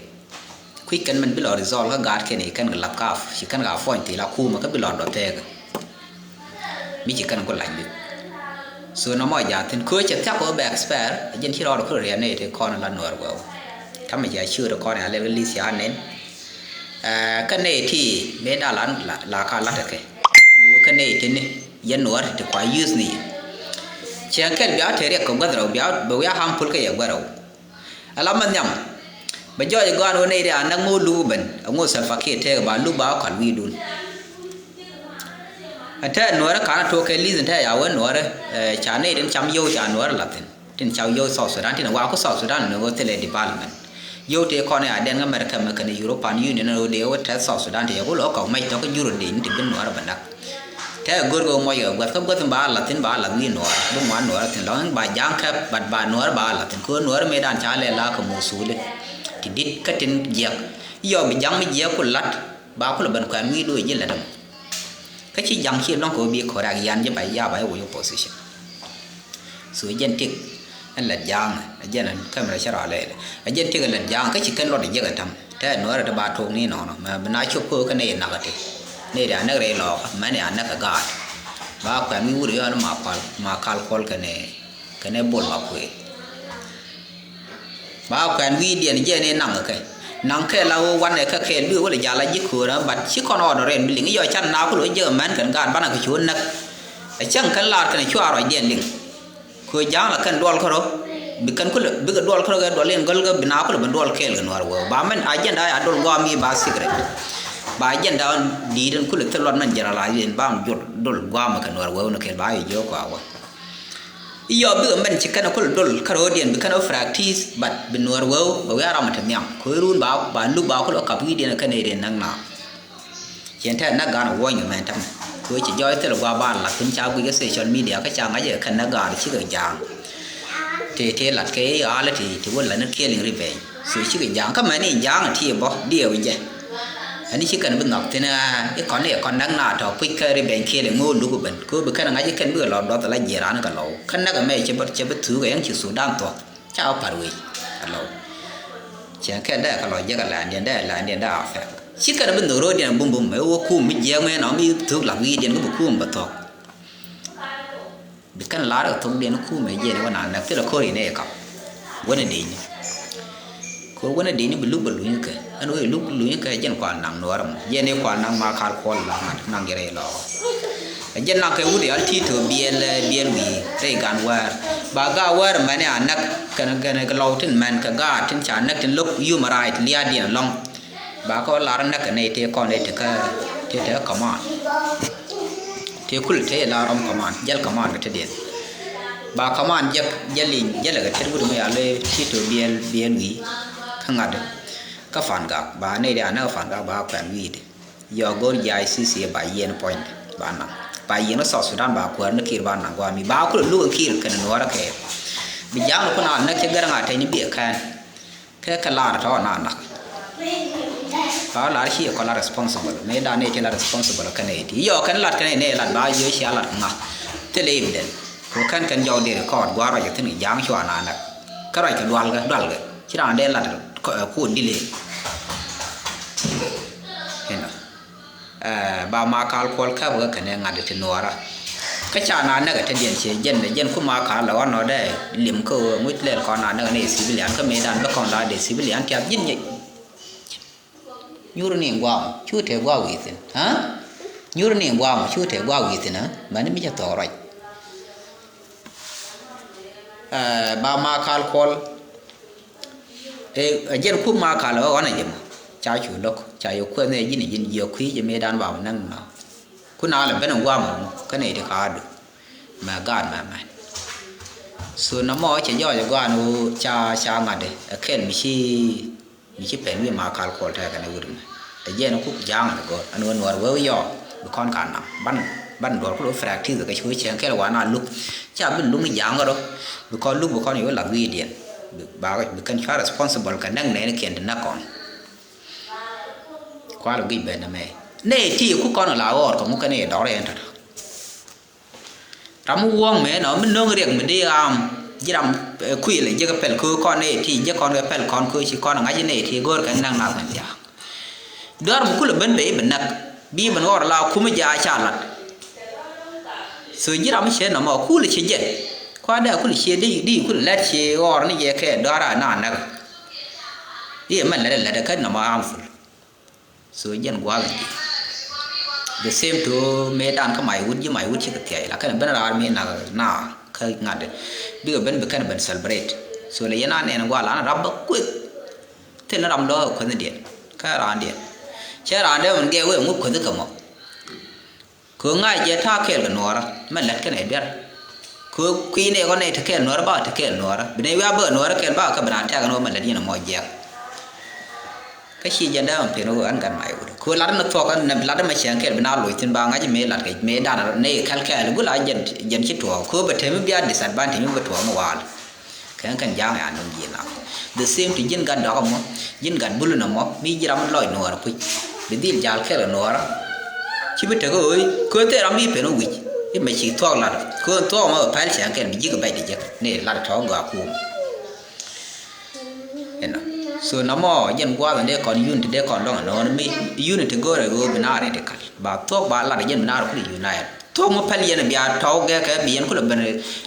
Kui̱c kɛn min bi lɔ result kä gaat kɛn i̱ kɛn kɛ lath kaaf ci kɛn ka puɔ̱ny thil a kuumä kä bi lɔ dɔth tɛɛkä. Mi ci kɛn ku lac wi̱c. So nɔmɔ jaathin köö cɛ thiak kɛ wä bɛ expire a jɛn ci rɔɔd ku riɛn nɛy ti kɔn la nuɔr wɛw. Tamɛ jɛ a ciööt kɔn a lɛl kä li̱th ya nɛn. Kä nɛy ti mëë da la la ka la̱t kɛ. Kä nɛy ti ni yɛn nuɔr ti kua use ni. Cɛ kɛl bia te riɛk kɛ guath rɛw bia bɛ wi̱i̱ a harmful kä yɛ guath rɛw. Ala ma nhiam. Bɛ jɔɔc gɔaan wä nɛy ria näk ŋo̱o̱k luk ben a ŋo̱o̱k Salva Kiir tëëk ba luk ba wä kɔl wi̱i̱dun. Ɛ tɛɛ nuɔ̱ɔ̱rä ka̱n a tuɔɔk kɛ li̱th in tɛɛ ya wä nuɔ̱ɔ̱rä. Ca nɛy tin cam yio̱w ca nuɔ̱ɔ̱rä la̱thin tin ca yio̱w South Sudan tin wa ku South Sudan ni wä thilɛ development. Yio̱w tëë kɔn ya dɛn kä America mɛ kɛn European Union ni wä dee wä tɛth South Sudan ti yɛ ku lo̱ kɔk mɛc tɔ̱ kä jurä dee ni ti bin nuɔ̱ɔ̱rä bɛ näk. Tɛ go̱r kɛ mɔc kɛ gua̱th kä gua̱th in ba lath thin ba lath wi̱i̱ nuɔɔr bi ŋuan nuɔɔr thin lɔŋ in ba ja̱a̱ŋ kɛp bat ba nuɔɔr ba lath thin kɛ nuɔɔr mëë dan ca lɛ la kɛ muthuli. Ti dit kä tin jiɛk yɔ bi ja̱ŋ mi jiɛk ku lat ba ku lɛ ben kuɛn wi̱i̱ do̱ ji̱ lät ɛmɔ. Kä ci ja̱ŋ ci lɔŋ kɛ bi kɔrak yan ji̱ ba ya ba yɛ wec opposition. So jɛn tik ɛn lät ja̱a̱ŋ ɛ jɛn ɛn kɛmrɛ cä rɔ alɛɛlɛ ɛ jɛn tik ɛn lät ja̱a̱ŋ kä ci kɛn lɔt ɛ jiɛk ɛ ta̱m. Tɛ nuɔrɛ ti ba tok ni nɔnɔ mɛ bi na cop kä kä nɛy nak ti nɛy ri anäk rɛy lɔɔkä mɛn ya näk ɛ gaat. Ba kuɛn wi̱i̱ wur yɔn ma kual ma kal kuɔl kɛnɛ kɛnɛ bol ma kuëë. Ba kuɛn wi̱i̱ diɛn jɛ ni naŋ kɛ naŋ kɛ la wä wanɛ kɛ kɛɛl bi wä lɛ jal a ji̱ köörä bat ci kɔn ɔɔdɔ rɛn bi liŋ i̱ yɔ can na ku lo̱ jɛ mɛn kɛn gaat banɛ kɛ ci wä näk. Ɛ cäŋ kɛn laar kɛn cua rɔc diɛn liŋ. Kɛ ja̱a̱ŋ la kɛn duɔl kärɔ bi kɛn kulɛ bikɛ duɔl kärɔ kɛ duɔl in gäl kɛ bi na kulɛ ben duɔl kɛɛl kɛ nuɔr wee ba mɛn agenda ya duɔl guam mi ba secret. Ba agenda di̱i̱t in kulɛ thil luɔt mɛn generalize in ba duɔl guam kɛ nuɔr wee ni kɛɛl ba yɛ jiök kɔa wee. Iyɔ bikɛ mɛn ci kɛn kulɛ duɔl kärɔ diɛn bi kɛn practice but bi nuɔr wee bɛ wiaa ram ti nhiam kɛ run ba ba luk ba kulɛ kap wi̱i̱ diɛn kɛn ɛ diɛn näk na. Cien tɛth näk gaat wuɔ̱ny mɛn tämɛ. Kɛ ci jɔɔc thil gua̱a̱ ba lath thin ca guic kä social media kä ca ŋa̱c ɛ kɛn näk gaat cikɛ ja̱a̱ŋ. Tëë tëë lat kɛ i̱ ɣa̱lä ti ti wä la̱t ni killing revenge. So cikɛ ja̱a̱ŋ kä mɛn in ja̱a̱ŋ ti bä diɛw in jɛ. Ɛn i̱ ci kɛn bi nhɔk thin i̱ kɔn i̱ kɔn näk na tɔ̱ puc kä revenge killing ŋo̱o̱k luk ben. Kɛ bi kɛn ŋa̱c i̱ kɛn bikɛ lɔ duɔth ala jiɛɛr an kɛ lɔw. Kä näk ɛmɛ cɛ bä cɛ bä thuuk ɛ yɛn ci Sudan thuɔ̱k. Ca wä pa̱t wec a lɔw. Cieŋ kɛl dee kɛ lɔ jiɛk a la̱a̱ndiɛn dee la̱a̱ndiɛn dee a fɛk. Ci kɛn bi nhök ro̱o̱diɛn bum bum ɛ wä kum mi jiɛk mɛ nɔ mi thuk la̱k wi̱i̱diɛn kä bi kum bɛ thɔk. Bi kɛn la̱r kɛ thokdiɛn kum ɛ jiɛn wä na nɛk thilɛ ko̱r in ɛ kap. Wänɛ dee ni. Kɛ wänɛ dee ni bi luk bɛ luny kɛ ɛn wä luk luny kɛ jɛn kual naŋ nuɔɔr mɔ jɛn i̱ kual naŋ ma kal kuɔl la ŋa̱t naŋ jɛ rɛy lɔɔk. Ɛ jɛn naŋ kɛ wut yal ti to biɛl biɛl wi̱i̱ rɛy gan wäär ba ga wäär mɛn ya näk kɛn kɛn kɛ lɔw tin mɛn kɛ gaat tin ca näk tin lo̱k human right lia̱a̱diɛn lɔ̱ŋ. Ba kɛ wä lar näk kɛ nɛy tëë kɔn nɛy tekä tëë tekä command. Tëë kul tëë la rɔm command jäl command kɛ tetdiɛn. Ba command jäk jäl liny jälɛ kɛ tet wut mi yal ti to biɛl biɛl wi̱i̱ kä ŋa̱t kä Pan Gak ba nɛy di a näk Pan Gak ba kuɛn wi̱i̱di. Yɔ go̱r jiac C C A ba yiɛn puɔ̱nydɛ ba naŋ ba yiɛn kä South Sudan ba kuäär ni Kiir ba naŋ guami ba kulɛ luk ɛ Kiir kɛnɛ nuɔɔrä kɛɛl. Bi ja̱a̱ŋ ni kun a näk cɛ gɛr ŋa tɛny ni biɛ kɛn kɛ kɛ lar tɔ̱ na nak. Ba lar ci kɔ la responsible mëë dan ni ti la responsible kɛnɛ ti yɔ kɛn lat kɛnɛ ni lat ba yɔ ci a lat ŋa. Thilɛ evident kɛ kɛn kɛn jɔw di record gua̱a̱r rɔc kɛ thin kɛ ja̱a̱ŋ cua na näk. Kä rɔc kɛ dual kɛ dual kɛ ci raan dee lat kɛ kuɔn di lee. Inɔ. Ba ma kal kuɔl käp kä kɛnɛ ŋa̱t ti nuɔɔrä. Kä ca na näk ɛ te diɛn ciɛ jɛn dɛ jɛn ku ma kal lɛ ɣɔn nɔ dɛ lim kä ɣöö ŋuc lɛl kɔn na näk ni civilian kä mëëdan bä kɔn la dee civilian tiap ji̱n nyec. Nyur ni guam cu te gua wi̱i̱ thi̱n. Nyur ni guam cu te gua wi̱i̱ thi̱n. Mɛn mi cɛ thɔɔk ruac. Ba ma kal kuɔl. Ɛ jɛn kum ma kal ɣä ɣɔn ɛ jɛ mɔ ca cu lo̱k ca yɛ kuɛth ni ɛ ji̱n ɛ ji̱n jiɛ kui̱ jɛ mëëdan ba mɛ näŋ nɔ. Kun a lɛ ben ɛ guam ɛ mɔ kä nɛy ti ka adu mɛ gaat mɛ mɛn. So nɔmɔ cɛ jɔɔc ɛ gɔaan ɣöö ca ca ŋa̱t ɛ kɛl mi ci Mi ci pɛn wi̱i̱ ma kal kuɔl tɛɛkɛ ni wut mɛ. Ɛ jɛn kuk ja̱a̱ŋ ni gɔ̱r ɛn ɣöö nuɔr wee yɔɔ bi kɔn ka nam ban, ban duɔr kul wee practice kɛ ci wee cieŋ kɛl wa na luk. Ca bi luk ni ja̱a̱ŋ kɛ rɔ bi kɔn luk bi kɔn yɛ wee lath wi̱i̱diɛn. Bi, ba, bi kɛn cua responsible kɛ näk nɛɛni kiɛn ti näk kɔn. Kual wä gi̱c ben nɛ mɛ nɛ ti ku kɔn la ɣɔr kɛ ŋu kɛn i̱ dɔr yɛn tɔtɔ. Ram mi wuɔ̱ŋ mɛ nɔ mi no̱ŋ riɛk mi di ɣaam ji̱ ram, eh, kuilɛ ji̱ kɛ pɛl köö kɔn nɛ ti ji̱ kɔn kɛ pɛl kɔn köö ci kɔn ŋa̱c nɛ ti go̱o̱r kɛ naŋ nath mɛ thia̱a̱ŋ. Dɔ̱r mi kulɛ ben ben i̱ bi näk bi ben ɣɔr la kum i̱ jaa ca lat. So ji̱ ram mi ciɛ nɔmɔ kulɛ ci jɛ kua̱dɛ kulɛ ciɛ di di kulɛ lɛt ci ɣɔr ni jɛ kɛ dɔ̱r a na näk. I̱ mɛ lɛt lɛt kä nɔmɔ harmful. So jɛn gua̱a̱th in ji̱ the same to mëë dan kä may wut ji̱ may wut cikɛ thia̱c la kɛn ben raar mi nak na kä ŋa̱t bikɛ ben bi kɛn ben celebrate. So lɛ yɛn a nɛn gua̱a̱th lan rap bä kueth. Thil ni ram lɔ kueth ni diɛn kä raan diɛn cɛ raan dee min gɛɛ wee ŋu kueth kɛ mɔ. Kɛ ɣöö ŋa̱c jɛ ta̱a̱ kɛɛl kɛ nuɔɔrä mɛ lät kɛnɛ duer. Kɛ ɣöö kui̱ nɛy kɔn nɛy te kɛɛl nuɔɔrä ba te kɛɛl nuɔɔrä bi nɛy wiaa bä nuɔɔrä kɛɛl ba kä bi naan tɛ̈k ɛn ɣöö mɛ lät yɛn ɛmɔ jiɛk. Kä ci jɛn dee mɛ pen ɣöö ɛn gat may wut kɛ ɣöö lat ɛn thuɔ̱k ɛn lat ɛmɛ cɛn kɛɛl bi naan loc thi̱n ba ŋa̱c mëë lat kɛ mëë dan nɛy kɛl kɛɛl gula jɛn, jɛn ci tuɔɔk kɛ ɣöö bɛ te mi bia disadvantage mi bɛ tuɔɔk mi waal. Kɛn kɛn ja̱a̱ŋ ya nöŋ ji̱ ŋak. The same to ji̱n gat dɔ̱k ɛmɔ, ji̱n gat bulu nɔmɔ mi ji̱ ram lɔc nuɔɔrä puc. Bi dhil jal kɛl nuɔɔrä. Ci bi tek ɣöö köö thil ram bi pen wi̱c i̱ mɛ ci thuɔ̱k lat köö thuɔ̱k ɛmɔ bɛ pɛl cɛn kɛn bi ji̱ kɛ bɛc di jek ni lat tɔ̱ gɔaa kum. Inɔ. So nɔmɔ jɛn gua̱a̱th in dee kɔn unity dee kɔn lɔŋ ɛnɔɔni mi unity go̱o̱rɛ ɣöö bi na radical ba thuɔ̱k ba lat jɛn bi na radical unite. Thuɔ̱k mi päl yɛn bia tɔ̱w gɛkɛ bi yɛn kulɛ ben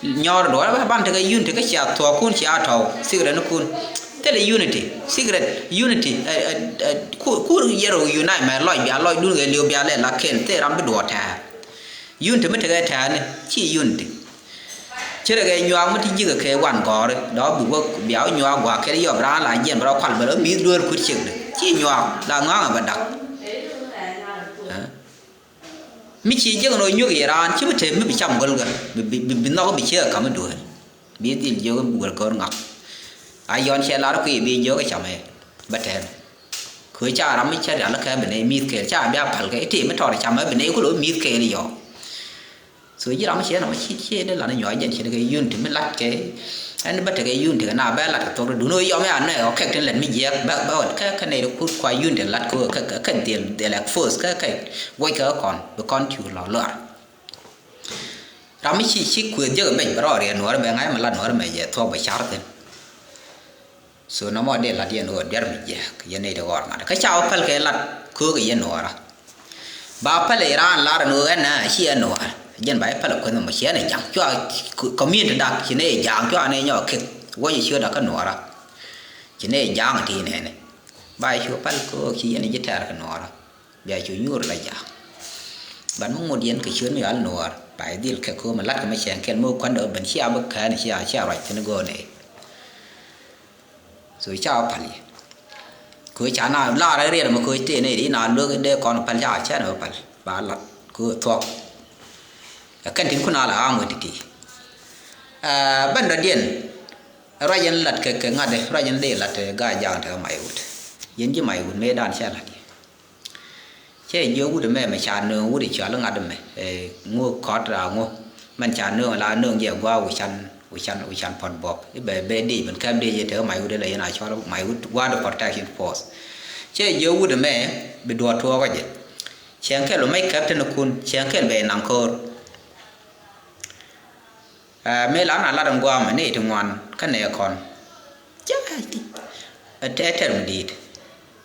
nyɔɔr duɔ̱ɔ̱r ban tekɛ unity kä cia thuɔ̱ɔ̱kun cia tɔ̱w secret nikun. Thilɛ unity secret unity. Kur yɛr unite mɛ lɔc bia lɔcdun kɛ liw bia lɛ la kɛl thil ram bi duɔ̱ɔ̱r tɛ̱̈ɛ̱̈. Unity mi tekɛ tɛ̱̈ɛ̱̈ni ci unity. Ce̱tkɛ nyuaak mi ti ji̱kɛ kɛ wan gɔ̱ri dɔ̱ bi wä bia wä nyuaak gua̱a̱k kɛn yɔp raan la jiɛn bɛ rɔ kual bɛ rɔ mi̱i̱th dueer kut ciek di ci nyuaak la ŋɔaŋ bɛ dak. Mi ci jiäk ni ɣöö nyuäk yɛ raan ci bi te mi bi cam go̱lgä bi, bi, bi, bi nhɔk bi ciek ɛ ka̱m i̱ duel. Bi dhil jiök i̱ bi wër go̱r ŋak. A yɔn cɛ lar kui̱ bi jiök i̱ cam ɛ bä tɛn. Kö ca ram mi cɛ rial kɛ bi nɛy mi̱th kɛɛl ca bia pal kɛ i̱ ti mi tɔɔr cam ɛ bi nɛy kulɛ wä mi̱th kɛɛl i̱ yɔ. So ji̱ ram mi ciɛ nɔmɔ ci ciɛ dee lan i̱ nyuak jɛn ciɛ dee kɛ yun ti mi lat kɛ. Ɛn bä tekɛ yun ti kɛ na bɛ lat kɛ thok dee dun ɣöö yɔm ya nɛ ɔ kɛk tin lɛt mi jiɛk bɛ, bɛ ɣɔt kɛ kɛ nɛy dee kut kua yun ti lat kɛ ɣöö kɛ, kɛ, kɛ dhil, dhil expose kɛ, kɛ wuɔc kɛ kɔn bi kɔn cu lɔ luar. Ram mi ci, ci kuëth jek bɛc bɛ rɔ riɛn nuɔrɛ bɛ ŋa̱c mi lat nuɔrɛ mɛ jɛ thuɔk bɛ car thin. So nɔmɔ dee lat yɛn ɣöö diɛr mi jiɛk yɛn nɛy ti ɣɔr ŋa̱t kä ca wä päl kɛ lat köök yɛn nuɔrä. Ba päl iran lar ni ɣöö ɛn na ci ɛn nuɔrä jɛn ba i̱ päl kuëth mɔ ci ɛn ɛ ja̱ŋ cua community dak ci nɛy ja̱ŋ cua nɛy nyɔk kek wä ci ciöt dak kä nuɔrä. Ci nɛy ja̱ŋ ti nɛnɛ ba i̱ cu päl köök ci yɛn ji̱ tɛɛr kɛ nuɔrä. Bia cu nyuur la ja̱a̱ŋ. Ban mi ŋot yɛn kɛ ciöt mi yɔal nuɔɔr ba i̱ dhil kɛ kööm lat kɛ mi cɛɛŋ kɛl mi wä kuändɛ wä ben cia bi kɛɛn cia cia ruac thi̱n go̱o̱nɛ. So ca wä pal yɛ. Köö ca na lar riɛt mi köö tëë nɛy di na luek dee kɔn pal ca cɛn wä pal ba lat köö thuɔk. Ɛ kɛn tin kun a la ɣa̱a̱ŋ wä ti̱ti̱. Ɛ ben dɔ̱diɛn ruac yɛn lat kɛ kɛ ŋa̱t ruac yɛn dee lat gaa ja̱a̱ŋ tekɛ may wut. Yɛn ji̱ may wut mëë dan cɛ lat yɛ. Cɛ jiök wut ɛmɛ mɛ ca nööŋ wut ɛ cɔal i̱ ŋa̱t ɛmɛ ɛ ŋu kɔt raa ŋu. Mɛn ca nööŋ la nööŋ jɛ gua̱a̱k wi̱can wi̱can wi̱can puɔ̱t buɔ̱k i̱ bɛ bɛ dec ben kɛp dec yɛ te may wut ilɛ yɛn a cɔal may wut gua̱a̱k de protection force. Cɛ jiök wut ɛmɛ bi duɔ̱ɔ̱r tuɔɔkä jɛ. Cɛŋ kɛl bɛ mec kɛp tɛn ikun cɛŋ kɛl bɛ inaŋ ko̱o̱r. Ɛ mëë la na lat in gua̱a̱mɛ ni ti ŋuan kä nɛ kɔn. Cɛ ɛ tɛr mi di̱i̱t.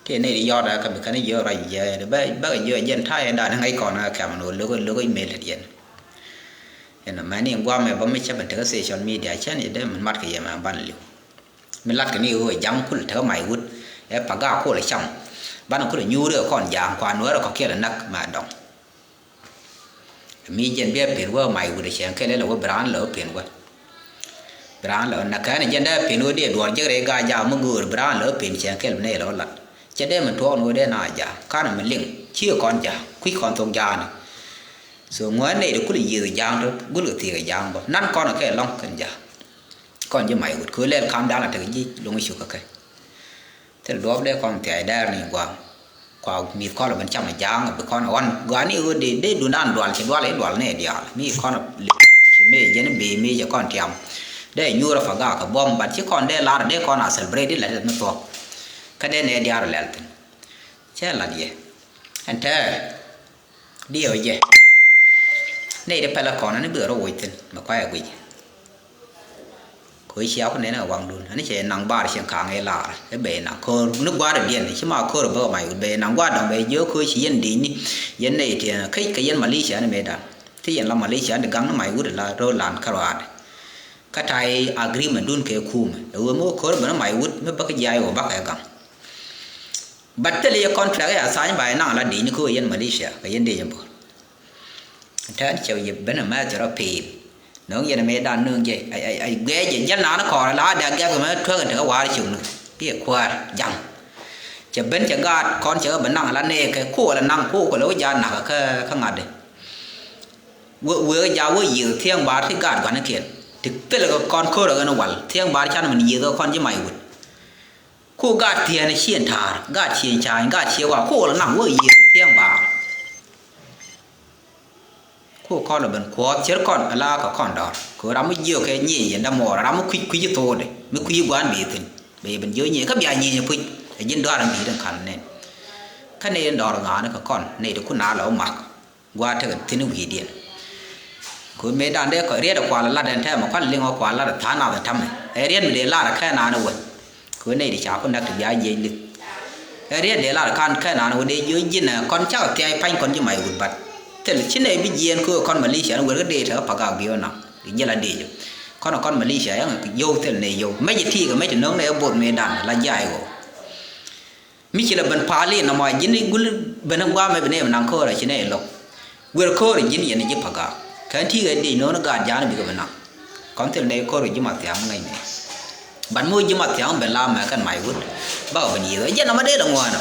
Tëë ni ti yɔt ɛ kä bi kɛn jiök ruac jiɛ bä bä kɛ jiök jɛn ta̱yɛ dan ŋäc kɔn ɛ kɛm ni wä lo̱k lo̱k mëë lät yɛn. Ɛn mɛ ni in gua̱a̱mɛ bä mi cä ben tekä social media cä ni dee min mat kɛ yɛ mɛ ban li̱w. Mi lat kɛ ni ɣöö ja̱ŋ kul tekä may wut ɛ pa gaak kol cam. Ban kul nyuuri ɛ kɔn ja̱a̱ŋ kuan wä rɛ kɔ kiɛl ɛ näk mɛ dɔŋ. Mi jɛn bia pen wä may wut ɛ cɛn kɛl ilɛ wä bi raan lɛ wä pen wä. Bi raan lɛ wä na kɛn jɛn dee pen wä dee duɔr jek rɛy gaa jaak mi göör bi raan lɛ wä pen cɛn kɛl bi nɛy lɛ wä lat. Cɛ dee min tuɔɔk ni wä dee na jaak kan mi liŋ ci kɔn jaak kui̱ kɔn thok jaak ni. So ŋuän nɛy di kul yiëth jaak tɔ gul kɛ thiek jaak bä nan kɔn kɛ lɔŋ kɛn jaak. Kɔn ji̱ may wut kɛ wä lɛl kam da̱a̱n a tek ji̱ loŋ cuk kɛ kɛ. Thil duɔ̱ɔ̱p dee kɔn thia̱a̱c dɛɛr ni gua̱a̱ŋ. Kua mi̱th kɔn lɛ ben cam ja̱a̱ŋ bi kɔn ɛ ɣɔn gɔaa ni ɣöö dee dee duundan dual ci dual i̱ dual ni diaal mi kɔn ci mëë jɛn bëë mëë cɛ kɔn tiam. Dee nyuur ɛ pa gaak kɛ buɔ̱m bat ci kɔn dee lar dee kɔn a celebrate i̱ lɛt mi thuɔ̱k. Kä dee nɛ diaal lɛl thin cɛ lat yɛ ɛn tɛɛ. Diɛw jɛ. Nɛy ti pɛlɛ kɔn ani bikɛ rɔ woc thin mɛ kuay a guic. Kɛ cia ku nɛn a waŋdun ani cɛ naŋ bar cieŋ kaŋ ilar i̱ bɛ naŋ ko̱r ni gua̱a̱r diɛn ci ma ko̱r bä mac wut bɛ naŋ gua̱a̱r dɔŋ bɛ jiök ko̱ ci yɛn di̱i̱ni. Yɛn nɛy ti kec kɛ yɛn Malaysia ni mɛ dan ti yɛn la Malaysia ni gaŋ ni mac wut la ro̱o̱ lan kärɔaad. Kä tay agreement dun kɛ kumɛ ɛ wee mi wä ko̱r bä ni mac wut mi bä kä jiay wä bakɛ gaŋ. But thil yɛ contract ya sign by naŋ la di̱i̱ni kä yɛn Malaysia kɛ yɛn dee yɛn bor. Tɛn cɛ yɛ ben a mɛth cɛ rɔ peel. Nöŋ yɛn mɛ dan nöŋ jɛ ay ay ay guɛ jɛ jɛ naan kɔɔr la da gɛk mɛ tuäk in te kä waar cuk ni. Iɛ kuäär jaŋ. Cɛ ben cɛ gaat kɔn cɛ ben naŋ la nee kɛ ko la naŋ ko ko la wä ja nak kä kä ŋa̱t de. Wee wee ja wä yiëë thiɛŋ baar ti gaat gua̱n kiɛn. Ti thil kɛ kɔn ko̱r ɛ ɣän wal thiɛŋ baar can min yiëë kɛ kɔn ji̱ may wut. Ku gaat thieen ciën ta̱a̱r, gaat ciën ca̱a̱ny, gaat cië wa ku wä la naŋ wä yiëë thiɛŋ baar. Ku kɔn lɛ ben kuɔth cir kɔn ala kɛ kɔn dɔr ku ram mi jiök kɛ nyiey yɛn dämuɔɔr ram mi kui̱c kui̱c thokdɛ mi kui̱c gua̱a̱n bi thi̱n. Bɛ yɛ ben jiök nyiey kä bia nyiey puc ɛ ji̱n dɔaar in bi̱i̱t in ka̱n nɛn. Kä nɛy in dɔr ŋa̱a̱n kɛ kɔn nɛy ti kun a lɛ wä mak. Gua̱a̱ tekɛ thi̱n wi̱i̱diɛn. Kɛ ɣöö mëëdan dee kɔc riɛt ɛ kual ɛ lat ɛn tɛmɛ kual liŋ ɛ kual lat ɛ tha̱a̱ŋ nath ɛ ta̱mɛ ɛ riɛt mi dee lar ɛ kɛn naan ɛ wä. Kɛ ɣöö nɛy ti ca ku näk ti bia jiɛc li̱th. Ɛ riɛt dee lar ɛ ka̱n kɛn naan ɛ wä dee jiö ji̱n ɛ kɔn cak ɛ thia̱a̱c pa̱ny kɔn ji̱ mac wut bat. Thil ci nɛy bi jiɛɛn kɛ ɣöö kɔn Malaysia ni wër kä dee tekɛ pa̱k gak bi̱i̱ ɣä naŋ. Ji̱ la dee jɛ kɔn ɛ kɔn Malaysia yäŋ ɛ yio̱w thil nɛy yio̱w mɛc ɛ ti̱i̱ kɛ mɛc ti no̱o̱ŋ nɛy ɛ bo̱o̱th mëëdan la jiay ɣöö. Mi ci la ben pa̱a̱l in nɔmɔ ji̱n i̱ gul ben i̱ gua̱a̱mɛ bi nɛy bi naŋ ko̱o̱r a ci nɛy lo̱k. Guer ko̱o̱r ji̱n yɛn ji̱ pa̱ga̱a̱k kɛn ti̱i̱ ɣɛ diec no̱o̱n gaat ja̱a̱n bikɛ bi naŋ. Kɔn thil nɛy ko̱o̱r ji̱ ma thia̱a̱ŋ ŋäcnɛ. Bat mi wä ji̱ ma thia̱a̱ŋ ben la mɛ kɛn mac wut bakɛ ben yiëth ɛ jɛn nɔmɔ dee lɛ ŋuäänä.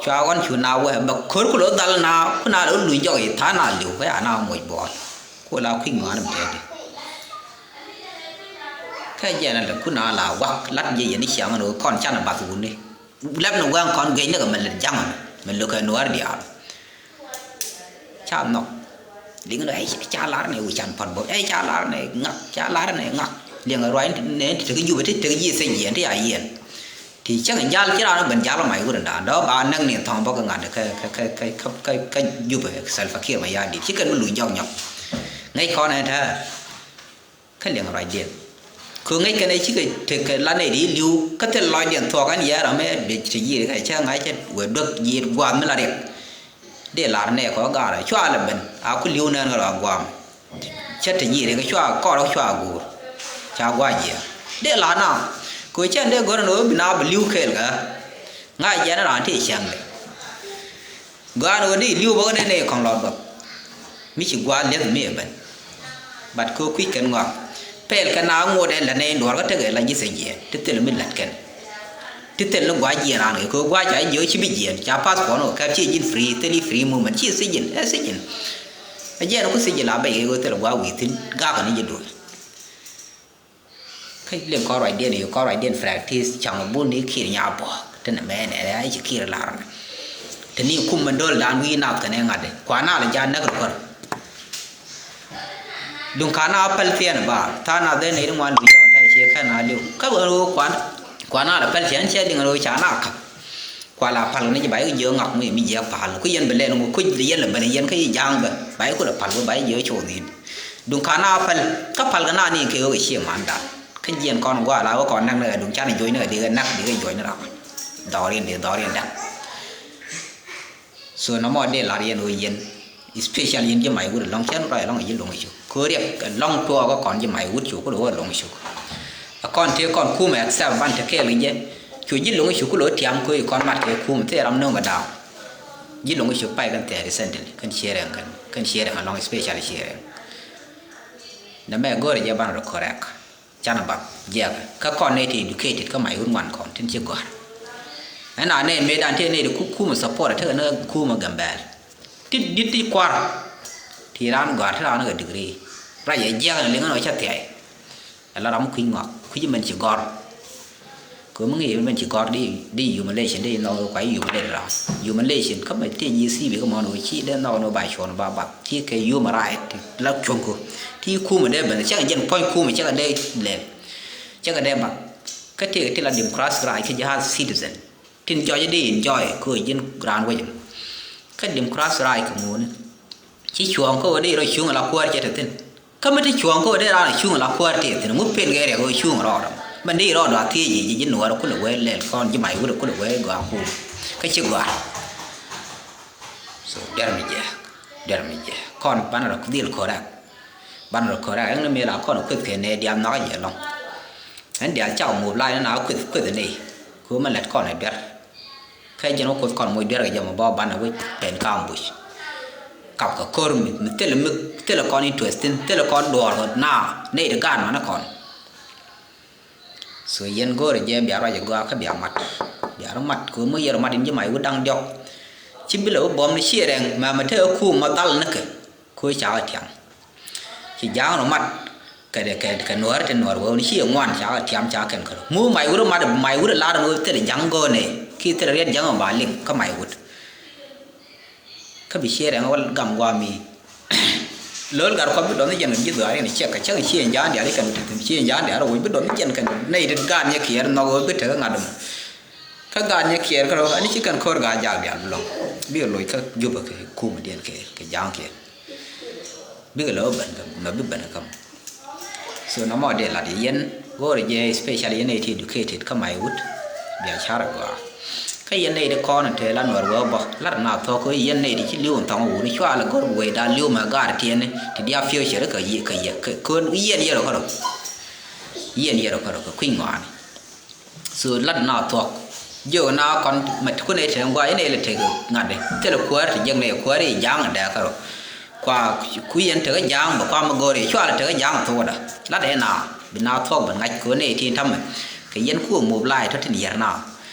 Cua ɣɔn cu na wee bɛ ko̱r ku lo̱ dhal na ku na lo̱ luny jɔk i̱ tha̱a̱ŋ na li̱w kɛ a na moc buɔɔl. Ku la kui̱ ŋɔaani bi tɛɛdi. Kɛ jɛn a lɛ ku na la wak lat jɛ yɛn i̱ ciaŋ ni kɔn can a bath wuni. Lɛp ni wɛŋ kɔn guic ni kɛ mɛ lɛ jaŋ mɛ lo̱kɛ nuäär diaal. Ca nhɔk. Liŋ ni ɛ ca lar ni wi̱c can pɔt bä ɛ ca lar ni ŋak ca lar ni ŋak. Liŋ ruac ni ti tek jupɛ ti tek ji̱ thec yɛn ti a yɛn. Ti cäŋ jal ci raan ben jal mac wut in daan dɔ̱ ba näk ni thɔ̱ŋ bä kä ŋa̱t kä kä kä kä kä kä Jubɛ Salva Kiir Mayardit ci kɛn mi luny jɔk nyɔk. Ŋäc kɔn ɛ tɛ̱̈ɛ̱̈ kä liɛŋ ruacdiɛn. Kö ŋäc kɛn ɛ cikɛ tekɛ la nɛy di li̱w kä thil lɔcdiɛn thuɔk ɛn yɛ ram ɛ biec ti yiëër kɛ cä ŋa̱c cä wee duäk yiëër gua̱a̱th mi la riɛk. Dee lar nɛɛkɔ gaarɛ cua lɛ ben a ku li̱w nɛɛn ɣä rɔ a gua̱a̱m. Cä te ji̱ rek cua kɔr cua guur. Ca gua̱a̱ jiɛɛk dee lar na. Kɛ cɛn dee gör ni ɣöö bi na bi li̱w kɛɛl kɛ ɣä. Ŋa̱c jɛn raan ti cäŋ dee. Gɔaa ni ɣöö dee li̱w bä kä dee nɛy kɔŋ lɔt bä. Mi ci gua̱a̱ li̱eth mi ɛ ben. Bat kɛ kui̱c kɛn ŋɔak pɛl kɛn a ŋot ɛn lät nɛy duɔ̱ɔ̱r kä tekɛ la ji̱ thiec jiɛɛn ti thil mi lät kɛn. Ti thil ni gua̱a̱ jiɛɛn raan kɛ kɛ gua̱a̱ ca jiɛ ci bi jiɛɛn ca passport ni kɛ kɛp ci ji̱n free thil i̱ free movement ci thiec ji̱n ɛ thiec ji̱n. Ɛ jiɛɛn ku thiec ji̱n la bɛc kɛ kɛ thil gua̱a̱ wi̱i̱ thi̱n gak ni ji̱ duɔ̱ɔ̱r. Kä liŋ kɔn ruacdiɛn i̱ kɔn ruacdiɛn practice caŋ bun ni Kiir nya buɔ̱k ti ni mɛn ɛ ci Kiir lar ni. Ti ni kum mɛn do̱l dan wi̱i̱ nath kɛn ɛ ŋa̱t di kuan na lɛ ja näk rukär. Duŋ ka̱n a päl thiɛn ba tha̱a̱ŋ nath dee nɛy ti ŋuan luc jɔk tɛ̈ ciɛ kɛn a li̱w kä ɣän ɣöö kuan kuan na lɛ päl thiɛn ciɛ liŋ ɣän ɣöö ca na ka̱p. Kual a pal ni ji̱ ba i̱ jiök ŋak mi mi jiäk pal ku yɛn bi lɛn ŋu kuc yɛn lɛ ben yɛn kä i̱ ja̱a̱ŋ ben ba i̱ kulɛ pal wä ba i̱ jiök cok dhi̱i̱n. Duŋ ka̱n a päl kä pal kɛ na ni kɛ ɣöö kɛ ciɛ man dan kä jiɛn kɔn gua̱a̱ la wä kɔn näk ni kɛ duŋ can i̱ juɔc ni kɛ dikɛ näk dikɛ juɔc ni ram. Dhɔriɛn dee dhɔriɛn da̱k. So nɔmɔ dee lar yɛn ɣöö yɛn especial yɛn ji̱ may wut ɛlɔ̱ŋ cɛn rɔy ɛlɔ̱ŋ ji̱ lo̱ŋ cuk. Kɛ riɛk ɛlɔ̱ŋ tuɔɔk ɛ kɔn ji̱ may wut cuk ku lo̱ŋ cuk. Ɛ kɔn tëë kɔn kumɛ accept ban te kɛɛl kɛ jɛ. Cu ji̱ lo̱ŋ cuk ku lo̱ tiam kö i̱ kɔn mat kɛ kumɛ thil ram no̱ŋ kɛ daam. Ji̱ lo̱ŋ cuk pay kɛn thɛɛri sentili kɛn ciɛ rɛŋ kɛn kɛn ciɛ rɛŋ ɛlɔ̱ŋ especial ciɛ rɛŋ. Nɛ mɛ go̱rɛ jɛ ban rɔ correct. Canɛ bak jiɛkɛ kä kɔn nɛy ti educated kä may wut ŋuan kɔn tin ci gɔ̱a̱r. Ɛn a nɛy mëëdan tëë nɛy ti ku kumɛ support tekɛ ni kumɛ Gambɛl. Ti di̱t ti kuar ti raan gɔ̱a̱r ti raan kɛ degree. Ruac ɛ jiɛkɛ ni liŋ ɛn ɣöö cä thiay. Ɛ la ram kui̱ ŋɔak kui̱ mɛn ci gɔ̱r. Kɛ mi ŋi̱i̱c mɛn ci gɔ̱r di, di humiliation di nhɔk kua humiliate ram. Humiliation kä mɛ ti ji̱ thibi kä mɔn wä ci dee nhɔk ni wä ba cuɔn ba bath. Ti kɛ human right ti la cuɔ̱ŋ ko. Ti kumɛ dee ben cɛ kɛ jɛn puɔ̱ny kumɛ cɛ kɛ dee lɛl. Cɛ kɛ dee bath. Kä ti kɛ ti la democratic right kä jɛ as citizen. Tin jɔc di enjoy kɛ ji̱n raan wecɛ. Kä democratic right kɛ ŋuni. Ci cuɔ̱ɔ̱ŋ kä wä dee rɔ cuŋ la kuäär cɛ te thi̱n. Kä mi ti cuɔ̱ɔ̱ŋ kä wä dee raan cuŋ la kuäär tëë thi̱n ŋu pen kɛ riɛk wä cuŋ rɔɔdɔ. Mɛn dee rɔɔdɔ a thiec ji̱ ji̱ nuɔɔr kulɛ wee lɛl kɔn ji̱ mac wut kulɛ wee gɔaa kum. Kä ci gɔaa. So diɛr mi jɛ, diɛr mi jɛ kɔn banɛ rɔ dhil correct. Banɛ rɔ correct ɛn ni mëë la kɔn kueth kɛ nɛy diaal nhɔkä jɛ lɔŋ. Ɛn diaal cak mop la ɛn na kueth kueth ni. Ku mɛ lɛt kɔn ɛ duer. Kä jɛn wä kuoth kɔn moc duer kɛ jɛ mɔ bä banɛ wec pɛn ka ambush. Kap kɛ ko̱r mi mi thilɛ mi thilɛ kɔn interest thin thilɛ kɔn duɔɔr kɛ na nɛy ti gaat manɛ kɔn. So yɛn go̱o̱rɛ jɛ bia ruac ɛ gɔaa kä bia mat. Bia rɔ mat kɛ wä mi yɛr mat in ji̱ mac wä da̱ŋ diɔk. Ci bilɛ wä buɔ̱m ni ciɛ rɛŋ mɛ mɛ te ɛ kuum ma dhal ni kɛ. Ku cakɛ tiam. Ci ja̱a̱ŋ rɔ mat kɛ kɛ kɛ nuäär ti nuäär wee wun ci ŋuan cakɛ tiam cakɛ kɛn kärɔ mu mac wut mat mac wut lar wee thil ja̱ŋ go̱o̱nɛ ki thil riɛt ja̱ŋ ba liŋ kä mac wut. Kä bi ciɛ rɛŋ wä gam guami. Lo̱l gat kɔp bi dɔn ni jɛn kɛ ji̱ dhuaar in ciɛk kɛ cäŋ ci in ja̱a̱ŋ diaal ikɛn bi tɛth ci in ja̱a̱ŋ diaal rɔ wec bi dɔn ni jɛn kɛn nɛy ti gaat nyɛ kiɛɛr nhɔk wee bi tek ŋa̱t dum. Kä gaat nyɛ kiɛɛr kärɔ ani ci kɛn ko̱r gaat jaak diaal bi lɔŋ bikɛ loc kä jupä kɛ kumä diɛn kɛ kɛ ja̱a̱ŋ kiɛɛr. Bikɛ lɛ wä ben kä mɛ bi ben kä mɔ. So nɔmɔ dee lat yɛn go̱o̱rɛ jɛ especially yɛn nɛy ti educated kä mac wut. Bia car a gɔaa kä yɛn nɛy ti kɔn te la nuɔr wee bä lat na thɔk kä yɛn nɛy ti ci li̱w in thɔŋ wuni cua lɛ go̱r wecdan li̱w mɛ gaat tiɛni ti dia future kä yɛ kä yɛ kä yɛn yɛrɛ kärɔ. Yɛn yɛrɛ kärɔ kä kui̱ny ŋɔaani. So lat na thuɔ̱k jiök na kɔn mɛ ti kun ɛ tɛn guay inɛ ilɛ tek ŋa̱t di thilɛ kuäär ti jiäk nɛ kuäär i̱ ja̱a̱ŋ dɛɛ kärɔ. Kua ku yɛn tek ja̱a̱ŋ bɛ kua mi go̱o̱r i̱ cua lɛ tek ja̱a̱ŋ thuɔ̱kda lat ɛ na bi na thuɔ̱k bɛ ŋa̱c kɛ wä nɛ i̱ tin ta̱mɛ. Kɛ yɛn ku ɛ mop la̱a̱c tɔ̱ tin yɛr na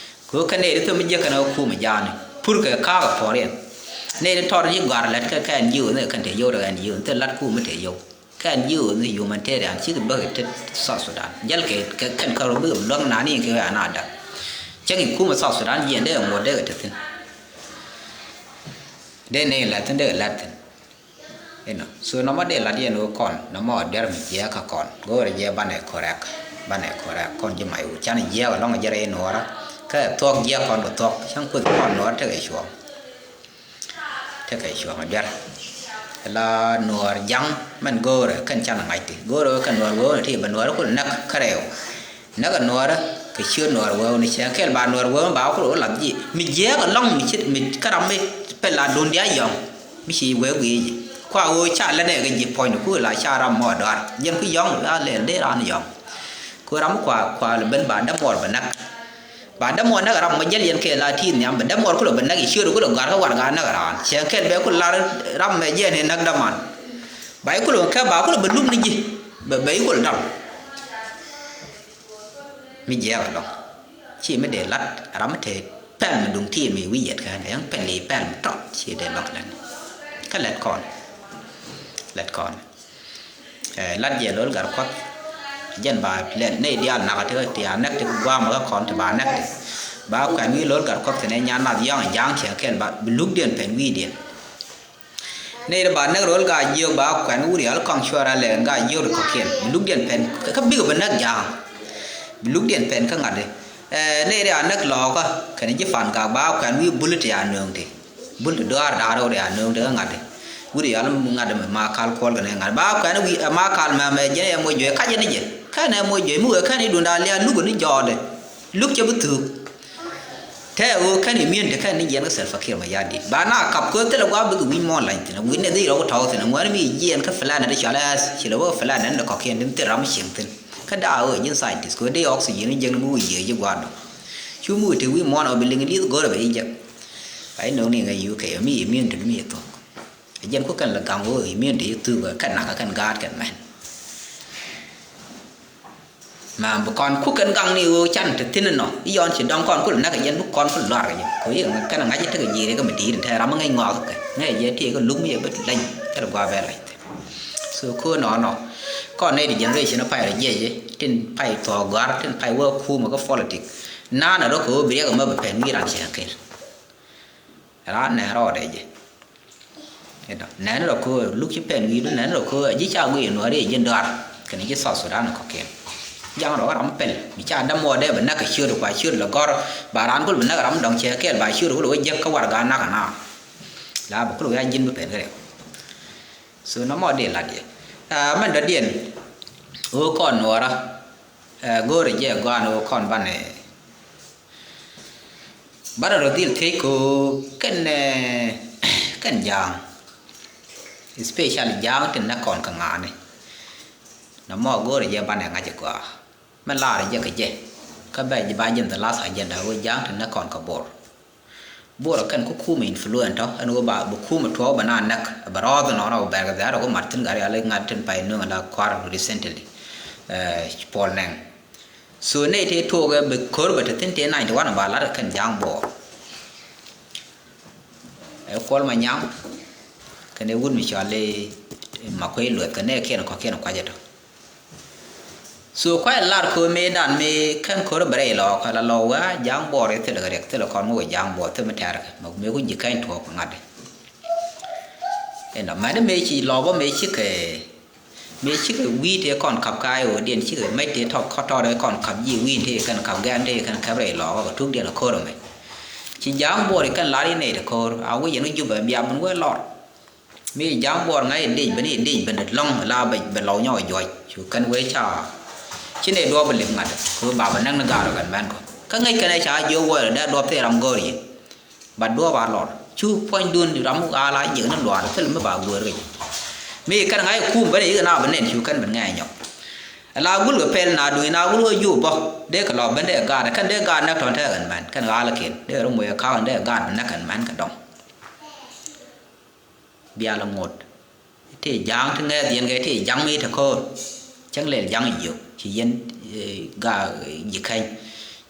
kɛ wä kɛn ɛ ri thom mi jiäk kɛn ɛ wä kuum ɛ ja̱a̱ni pur kɛ ka̱a̱k ɛ puɔ̱r yɛn. Nɛ i̱ tɔr ji̱ gɔ̱a̱r lɛt kɛ kɛn jiök ni kɛn te yio̱w rɛ kɛn jiök ni thil lat kuum mi te yio̱w. Kɛn ji̱ ɣöö ni humanitarian cikɛ bäk tet South Sudan jäl kɛ kɛn kärɔ bikɛ luäŋ nani kɛ ɣöö ana dak. Cäŋ i̱ kumɛ South Sudan jiɛn dee ŋuɔ̱t dee kɛ te thi̱n. Dee ni lat thi̱n dee kɛ lat thi̱n. Inɔ so nɔmɔ dee lat yɛn ɣöö kɔn nɔmɔ duer mi jiɛɛk kä kɔn go̱o̱rɛ jiɛɛk banɛ correct banɛ correct kɔn ji̱ mac wut canɛ jiɛɛk ɛlɔ̱ŋ jɛ rɛy nuɔɔrä. Kä thuɔ̱k jiɛɛk kɔn kɛ thuɔ̱k cäŋ kueth kɔn nuɔɔrä tekɛ cuɔ̱ɔ̱ŋ. Tekɛ cuɔ̱ŋ a duer. La nuɔɔr ja̱ŋ mɛn go̱o̱rɛ kɛn canɛ ŋa̱c ti go̱o̱rɛ kɛn nuɔɔr go̱o̱rɛ ti bɛ nuɔɔr kul näk kärɛw. Näk a nuɔɔrɛ kɛ ciöt nuɔɔr wee wun cɛ kɛl ba nuɔɔr wee wun ba kul wä lath ji̱ mi jiɛɛk a lɔŋ mi cit mi käram mi pɛl a duun dia yɔŋ. Mi ci wee guiy ji̱ kua wee ca lät nɛ kɛ ji̱ puɔ̱ny ku la ca ram mɔ dɔar jiɛn ku yɔŋ a lɛl dee ran yɔŋ. Ku ram kua kua lɛ ben ba dämuɔr bɛ näk. Ba dämuɔr näk ram mɔ jäl yɛn kɛ la ti nhiam bɛ dämuɔr kulɛ bɛ näk i̱ ciöt kulɛ gɔ̱a̱r kä warɛga näk raan cɛ kɛl bɛ kulɛ lar ram mɛ jiɛn i̱ näk däman. Ba i̱ kulɛ kɛ ba kulɛ bɛ luk ni ji̱ bɛ bɛ i̱ kulɛ dam. Mi jiɛɛk ɛlɔ̱ŋ ci mi dee lat ram mi te pɛl mi duŋ ti mi wi̱i̱ yɛt kɛn ɛn pɛl i̱ pɛl mi tɔt ci dee lɔk lɛn. Kä lɛt kɔn lɛt kɔn. Ɛ lat jɛ lo̱l gat kuɔth. Jɛn ba lɛl nɛy diaal nakä ti ti a näk ti gua̱a̱mä kä kɔn ti ba näk ti. Ba kuɛn wi̱i̱ lo̱l gat kuɔth kɛnɛ nyan nath yɔ̱a̱ŋ ja̱a̱ŋ cɛ kɛl ba bi lukdiɛn pɛn wi̱i̱diɛn. Nɛy ti ba näk ro̱l gaa jiök ba kuɛn wurial kɔŋ cuɔr a lɛɛn gaa jiök ti kɔ̱kiɛn bi lukdiɛn pɛn kä bikɛ bi näk ja̱a̱ŋ. Bi lukdiɛn pɛn kä ŋa̱t di. Ɛ nɛy ti a näk lɔɔkä kɛn ji̱ pan gak ba kuɛn wi̱i̱ bul ti a nööŋ ti. Bul ti duaar da̱a̱r wä ria nööŋ ti kä ŋa̱t di. Wut yɔl ŋa̱t di mɛ ma kal kuɔl kɛn ɛ ŋa̱t ba kuɛn wi̱i̱ ɛ ma kal mɛ mɛ jɛn ɛ moc juey kac jɛ ni jɛ kɛn ɛ moc juey mi wee kɛn i̱ duŋda lia̱a̱ luk ni jɔɔdɛ. Luk cɛ bi thuuk. Tɛ ɣöö kɛn immune ti kɛn ni jiɛn kä Salva Kiir Mayardit ba na kap köö thilɛ gua̱a̱ bikɛ wi̱c muɔ̱ɔ̱n lany thi̱n wi̱c ni dhil rɔk tɔ̱ɔ̱k thi̱n ŋuɛ̈n mi jiɛn kä plan ti cɔal ɛ thil ɛ wä plan ɛn dɔ̱ kɔ̱kiɛn ti thil ram cieŋ thi̱n. Kä da̱a̱ ɣöö ji̱n scientist kɛ wee dee oxygen ni jiäkni mi wä yiëë ji̱ gua̱a̱r dɔ̱ŋ. Cu mi wä te wi̱i̱ muɔ̱ɔ̱n ɔ bi liŋ li̱th go̱rɛ bɛ ji̱ jek. Ba ji̱ no̱o̱ŋ ni ŋäc U K mi immune ti mi i̱ thuɔ̱k. Ɛ jɛn ku kɛn lɛ gaŋ ɣöö immune ti i̱ thuɔ̱k kɛn nakä kɛn gaat kɛn mɛn. Mɛ bi kɔn ku kɛn gaŋ ni ɣöö can te thi̱n inɔ i̱ yɔn ci dɔ̱ŋ kɔn ku lɛ näk kɛ jɛn bi kɔn ku lɛ luaar kɛ jɛn kɛ ɣöö i̱ kɛn ɛ ŋa̱c i̱ tekɛ ji̱ riɛk kɛ mi di̱i̱t in te ram mi ŋäc ŋɔak kɛ ŋäc jɛ tiee kɛ luk mi yɛ bi leny kɛ lɛ gua̱a̱ bɛ lac thi̱n. So köö nɔnɔ kɔn nɛy ti generation pay rɔ jiɛc tin pay thuɔɔk gɔ̱a̱r tin pay wä kumä kä politic. Naanɛ rɔ kɛ ɣöö bi riɛk ɛmɛ bi pɛn wi̱i̱ ran cɛ kɛl. Ran nɛ rɔɔdɛ jɛ. Inɔ nɛn rɔ kɛ ɣöö luk ci pɛn wi̱i̱du nɛn rɔ kɛ ɣöö a ji̱ ca guiy nuääri ɛ ji̱ dɔaar kɛnɛ ji̱ South Sudan kɔ̱kiɛn. Jaŋ rɔ ram pɛl mi ca dämuɔɔdɛ bi näk kɛ ciöt kua ciöt lɛ gɔ̱r ba raan kul bi näk ram dɔ̱ŋ cɛ kɛɛl ba ciöt kul wä jek kä warɛga näk ɛna. La bi kul wä ya ji̱n bi pɛn kɛ rɛw. So nɔmɔ dee lat yɛ. Ɛ mɛn dɔ̱diɛn ɣöö kɔn nuɔɔrä. Ɛ go̱o̱rɛ jɛ gɔaan ɣöö kɔn banɛ Bärɛ rɔ dhil thiec kɛ ɣöö kɛn, eh, kɛn ja̱a̱ŋ, especially ja̱a̱ŋ tin nɛ kɔn kɛ ŋa̱a̱ni. Nɔmɔ go̱o̱rɛ jɛ banɛ ŋa̱c ɛ gɔaa. Mɛ laarɛ jɛ kɛ jɛ. Kä bɛ jɛ ba jɛn the last agenda ɣöö ja̱a̱ŋ tin nɛ kɔn kɛ Bor. Bor ɛ kɛn kä kumɛ influence tɔ ɛn ɣöö ba bi kumɛ tuɔɔk bɛ na näk bɛ rɔɔth nɔnɔ bɛ bɛr kɛ dhɛr ɛ ɣöö mat thin gari alɛ ŋa̱t tin pay nueŋ la kuar recently. Eh, Paul Nɛŋ. So nɛy tëë tuɔɔkɛ bi ko̱r bɛ te thi̱n tëë ninety one ba lat kɛ kɛn ja̱a̱ŋ Bor. Ɛ Kuɔl Manyaŋ kɛnɛ wut mi cɔal i̱ Makuei Lueth kɛ nɛɛkiɛn kɔ̱kiɛn kuacɛ tɔ. So kuay lar kɛ mëëdan mi kɛn ko̱r bɛ rɛy lɔɔk kɛ la lɔɔk wä ja̱a̱ŋ Bor i̱ thilɛ kɛ riɛk thilɛ kɔn mi wä ja̱a̱ŋ Bor thilɛ mi tɛ̈r kɛ mɛ mi ku ji̱ kɛny tuɔɔk kɛ ŋa̱t. Inɔ mɛni mëë ci lɔɔk bä mëë cikɛ Mëë cikɛ wi̱i̱ tëë kɔn ka̱p ka i̱ ɣöö diɛn cikɛ mec tëë tɔk kɔtɔr i̱ kɔn ka̱p ji̱ wi̱i̱ tëë kɛn ka̱p gɛn tëë kɛn ka̱p rɛy lɔɔk kä tuk diɛn ko̱r ɛmɛ. Ci ja̱a̱ŋ Buɔr i̱ kɛn lar i̱ nɛy ti ko̱r a wi̱c yɛn i̱ Jubɛ bia ben wee lɔr. Mi ja̱a̱ŋ Buɔr ŋa̱c i̱ dec ben i̱ dec ben det lɔ̱ŋ la bɛ bɛ lɔw nyɔk juɔc cu kɛn wee ca. Ci nɛy duɔɔp bi lip ŋa̱t kɛ ɣöö ba bɛ näk ni ga̱a̱r ɔ kɛn mɛn kɔ kä ŋäc kɛn ɛ ca jiök wee dee duɔɔp thil ram go̱o̱r yic. Ba duɔɔp a lɔr cu puɔ̱nydun ram a la jiäk ni luaar thil mi ba guëër kɛ. Mi kɛn ŋa̱c kum ben i̱ na bi nɛn cu kɛn ben ŋɛ̈ny nyɔk. Ala gul kɛ pɛl na duŋ na gul kɛ jup bä dee kɛ lɔ ben dee gaat kɛn dee gaat näk tɔ̱n tɛɛk ɛn mɛn kɛn ɣaal kɛn dee rɔ moc ɛ ka̱a̱k ɛn dee gaat bi näk ɛn mɛn kɛ dɔŋ. Bial ŋot. Tëë ja̱a̱ŋ ti ŋɛɛth yɛn kɛ tëë ja̱ŋ mi te ko̱o̱r. Cäŋ lɛl ja̱ŋ jiök ci yɛn, eh, ga, eh, ji̱ kɛny.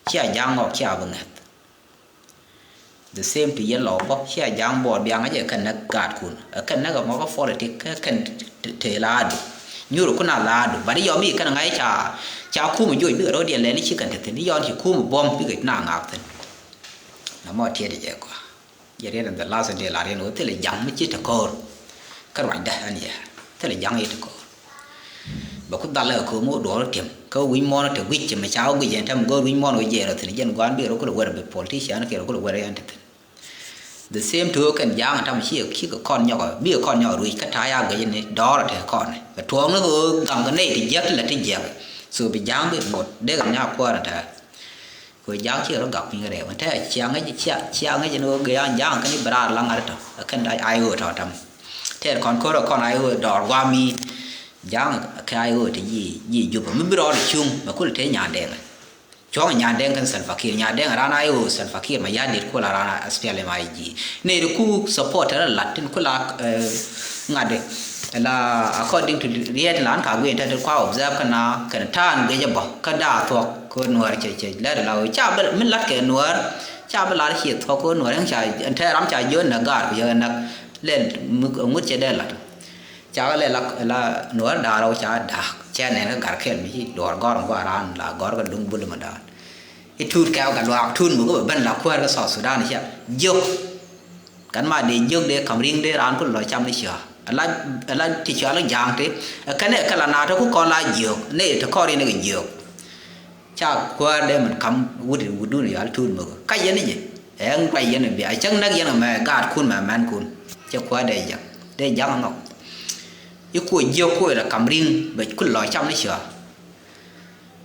Cia ja̱a̱ŋ ŋɔk cia bi ŋɛth. The same to yɛn lɔ bä cia ja̱a̱ŋ Buɔr biaŋ a jɛ kɛn näk gaatkun. Ɛ kɛn näk ɛmɔ kä politik kä kɛn te, te laadu. Nyuur kun a laadu. But i̱ yɔm i̱ kɛn ŋa̱c ca, ca kum joc bikɛ ro̱diɛn lɛl i̱ ci kɛn te thi̱n. I̱ yɔn ci kum buɔ̱m bikɛ na ŋaak thi̱n. Nɔmɔ tiɛt jɛ kɔa. Jɛ riet in the last day la riet in wä thilɛ ja̱ŋ mi ci te ko̱o̱r. Kä ruacdä ɛn yɛ thilɛ ja̱ŋ i̱ te ko̱o̱r. Bɛ ku dhal ɛ ko̱o̱m wä duɔɔr tiɛm kä wi̱c muɔ̱ɔ̱n te guic cɛ mɛ ca wä guic ɛn tɛm go̱o̱r wi̱c muɔ̱ɔ̱n wä jɛɛr ɔ thi̱n jɛn gua̱a̱n bi rɔ kulɛ wär bi politician kɛ rɔ kulɛ wär ɛn te thi̱n. The same to kɛn ja̱a̱ŋ tam ci ci kɛ kɔn nyɔk bi kɛ kɔn nyɔk ruic kä ta̱a̱ ya guic ni dɔɔr ɔ te kɔn ɛ tuɔɔk ni kɛ ɣöö gaŋ kɛ nɛy ti jiäk ti la ti jiäk. So bi ja̱a̱ŋ bi ŋot dee kɛ nya kuäär ɛ ta̱a̱. Kɛ ja̱a̱ŋ ciɛ rɔ gak piny kɛ rɛw ɛn tɛ ciaŋ ŋäc cia ciaŋ ŋäc ɛn ɣöö gɛ ja̱a̱ŋ kɛn i̱ bɛ raar laŋ ŋa̱t tɔ ɛ kɛn da̱c I O tɔ tam. Tɛɛr kɔn ko̱r ɛ kɔn I O dɔɔr gua̱a̱m i̱ ja̱a̱ŋ kɛ I O ti ji̱ ji̱ Jubɛ mi bi rɔɔd cuŋ mɛ kul te Nyandɛŋ. Cuɔ̱ŋ Nyandɛŋ kɛn Salva Kiir Nyandɛŋ raan I O Salva Kiir mɛ ya̱ dit kula raan S P L M I G. Nɛy ti ku support tɛrɛ lat tin kula, eh, ŋa̱t di la according to riet lan ka guiy tɛ ti kua observe kɛn a kɛn ta̱a̱n gecä bä kä da̱a̱ thuɔ̱k. Kɛ nuäär cɛ cɛ lɛt la ɣöö ca bi mi lat kɛ nuäär ca bi lar ciɛ thuɔ̱k kɛ nuäär ɛn ca ɛn tɛɛr ram ca jiön nɛ gaar ku yɛ nɛ lɛl ŋut cɛ dee lat. Ca kɛ lɛl la la nuäär da̱a̱r ɣöö ca da̱a̱k cɛ nɛn kɛ gar kɛl mi ci duɔɔr gɔr ŋuan raan la gɔr kɛ duŋ bul mi da̱a̱r. I̱ tuut kɛɛw kɛ luaak tuut mi kɛ bɛ ben la kuäär kɛ South Sudan cia jiök. Kɛn ma dee jiök dee ka̱m ri̱ŋ dee raan ku lɔ cam ni cia̱a̱. Ala ala ti cɔal i̱ ja̱a̱ŋ ti ɛ kɛn ɛ kɛ la naat ɛ ku kɔn la jiök ni ti kɔn ri̱n ɛ kɛ jiök. Ca kuäär dee min ka̱m wut wutdun yɔal tuut mi kɛ kac yɛn i̱ jɛ. Ɛ ŋuac yɛn i̱ bia cäŋ näk yɛn ɛ mɛ gaatkun mɛ mɛnkun. Cɛ kuäär dee ja̱ŋ dee ja̱ŋ ɛ nhɔk. I̱ kuɔ jiök kuɔ ilɛ ka̱m ri̱ŋ bɛ ku lɔ cam ni cia̱a̱.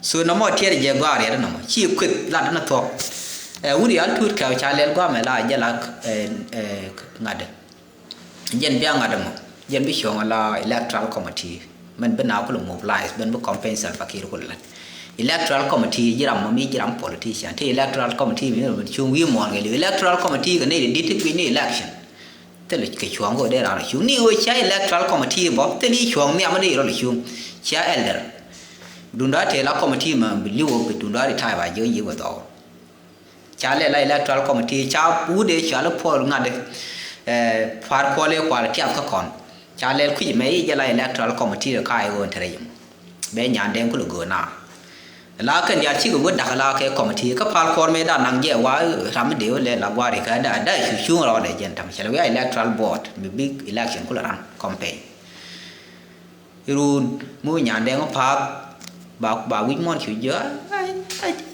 So nɔmɔ tiɛɛr jɛ gɔaa riɛt nɔmɔ ci kueth lat ni thuɔ̱k. Ɛ wut yal tuut kɛw ca lɛl guamɛ la jɛ la, ɛ, ɛ, ŋa̱t. Jɛn bia ŋa̱t mɔ jɛn bi cuɔ̱ŋ la electoral committee. Mɛn bi na kulɛ mobilize ben bi campaign Salva Kiir kulɛ lat. Electoral committee ji̱ ram mɔ mi ji̱ ram politician ti electoral committee mi cuŋ wi̱i̱ muɔ̱ɔ̱n kɛ li̱w electoral committee kɛ nɛy ti di̱t ti kui̱ ni election. Thilɛ kɛ cuɔ̱ɔ̱ŋ kɛ dee raan rɔ cuŋ ni ɣöö cia electoral committee bɔ thilɛ i̱ cuɔ̱ɔ̱ŋ nhiam ni rɔ lɛ cuŋ. Cia elder. Dunda tëë la committee ma bi li̱w bi dunda ri ta̱a̱ ba ji̱ yi̱ wä dhɔɔr. Ca lɛ la electoral committee ca wut dee ca lɛ puɔl ŋa̱t. Ɛɛ, pua̱r puɔl i̱ kual tiath kä kɔn ca lɛ kui̱c mɛ i̱ jɛ la electoral committee ka i̱ ɣöö te rɛy mɔ. Bɛ Nyandɛŋ kulɛ göö na. La kɛn diaal cikɛ wä da̱k la kɛ committee kä pal kɔr mëë da̱a̱n naŋ jɛ wa ram mi dee wä lɛ la gua̱a̱ri kä da̱a̱ da̱a̱ cu cuŋ rɔɔdɛ jɛn ta̱m cɛ lɛ wi̱i̱ a electoral board mi big election kulɛ ran campaign. Run mi wi̱i̱ nyan dɛŋ pa̱a̱th ba ba wi̱c muɔ̱n cu jɛ.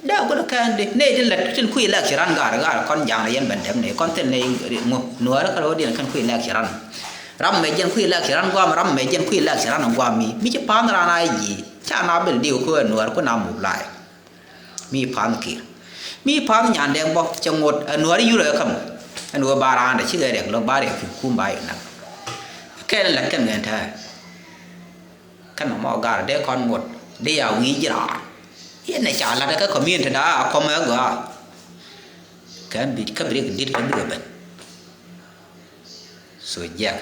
Da̱a̱ kulɛ kɛn di nɛy tin la tin kui̱ election ran gaar gaar kɔn jaŋ yɛn ben dɛm nɛy kɔn thil nɛy ŋu nuäärä kä rɔɔdiɛn kɛn kui̱ election ran. Ram mɛ jɛn kui̱ election ran guam ram mɛ jɛn kui̱ election ran guam mi mi ci pa̱a̱th ran a ji̱. Ca na bil diw kä ɛ nuäär ku na mop la̱a̱c. Mi pa̱a̱n ki̱i̱r mi pa̱a̱n nyan dɛŋ bɔ cɛ ŋot ɛ nuäär yurɛ kä mɔ. Ɛn ɣöö ba raan dɛ cikɛ riɛk lo̱k ba riɛk pi̱w kum ba yɛ näk. Kɛn lät kɛn ŋɛn tɛ̱̈ɛ̱̈. Kɛn mɔ gar dee kɔn ŋot dee ya wi̱i̱ ji̱ raar. Yɛn ɛ ca la̱t kä community da a kɔm ɛ gɔaa. Kɛn bi kä bi riɛk dit kä bikɛ ben. So jiɛk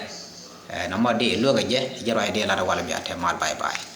ɛ nɔmɔ di luäk ɛ jɛ jɛ ruac di lat ɛ wal bia tɛ mal bye bye.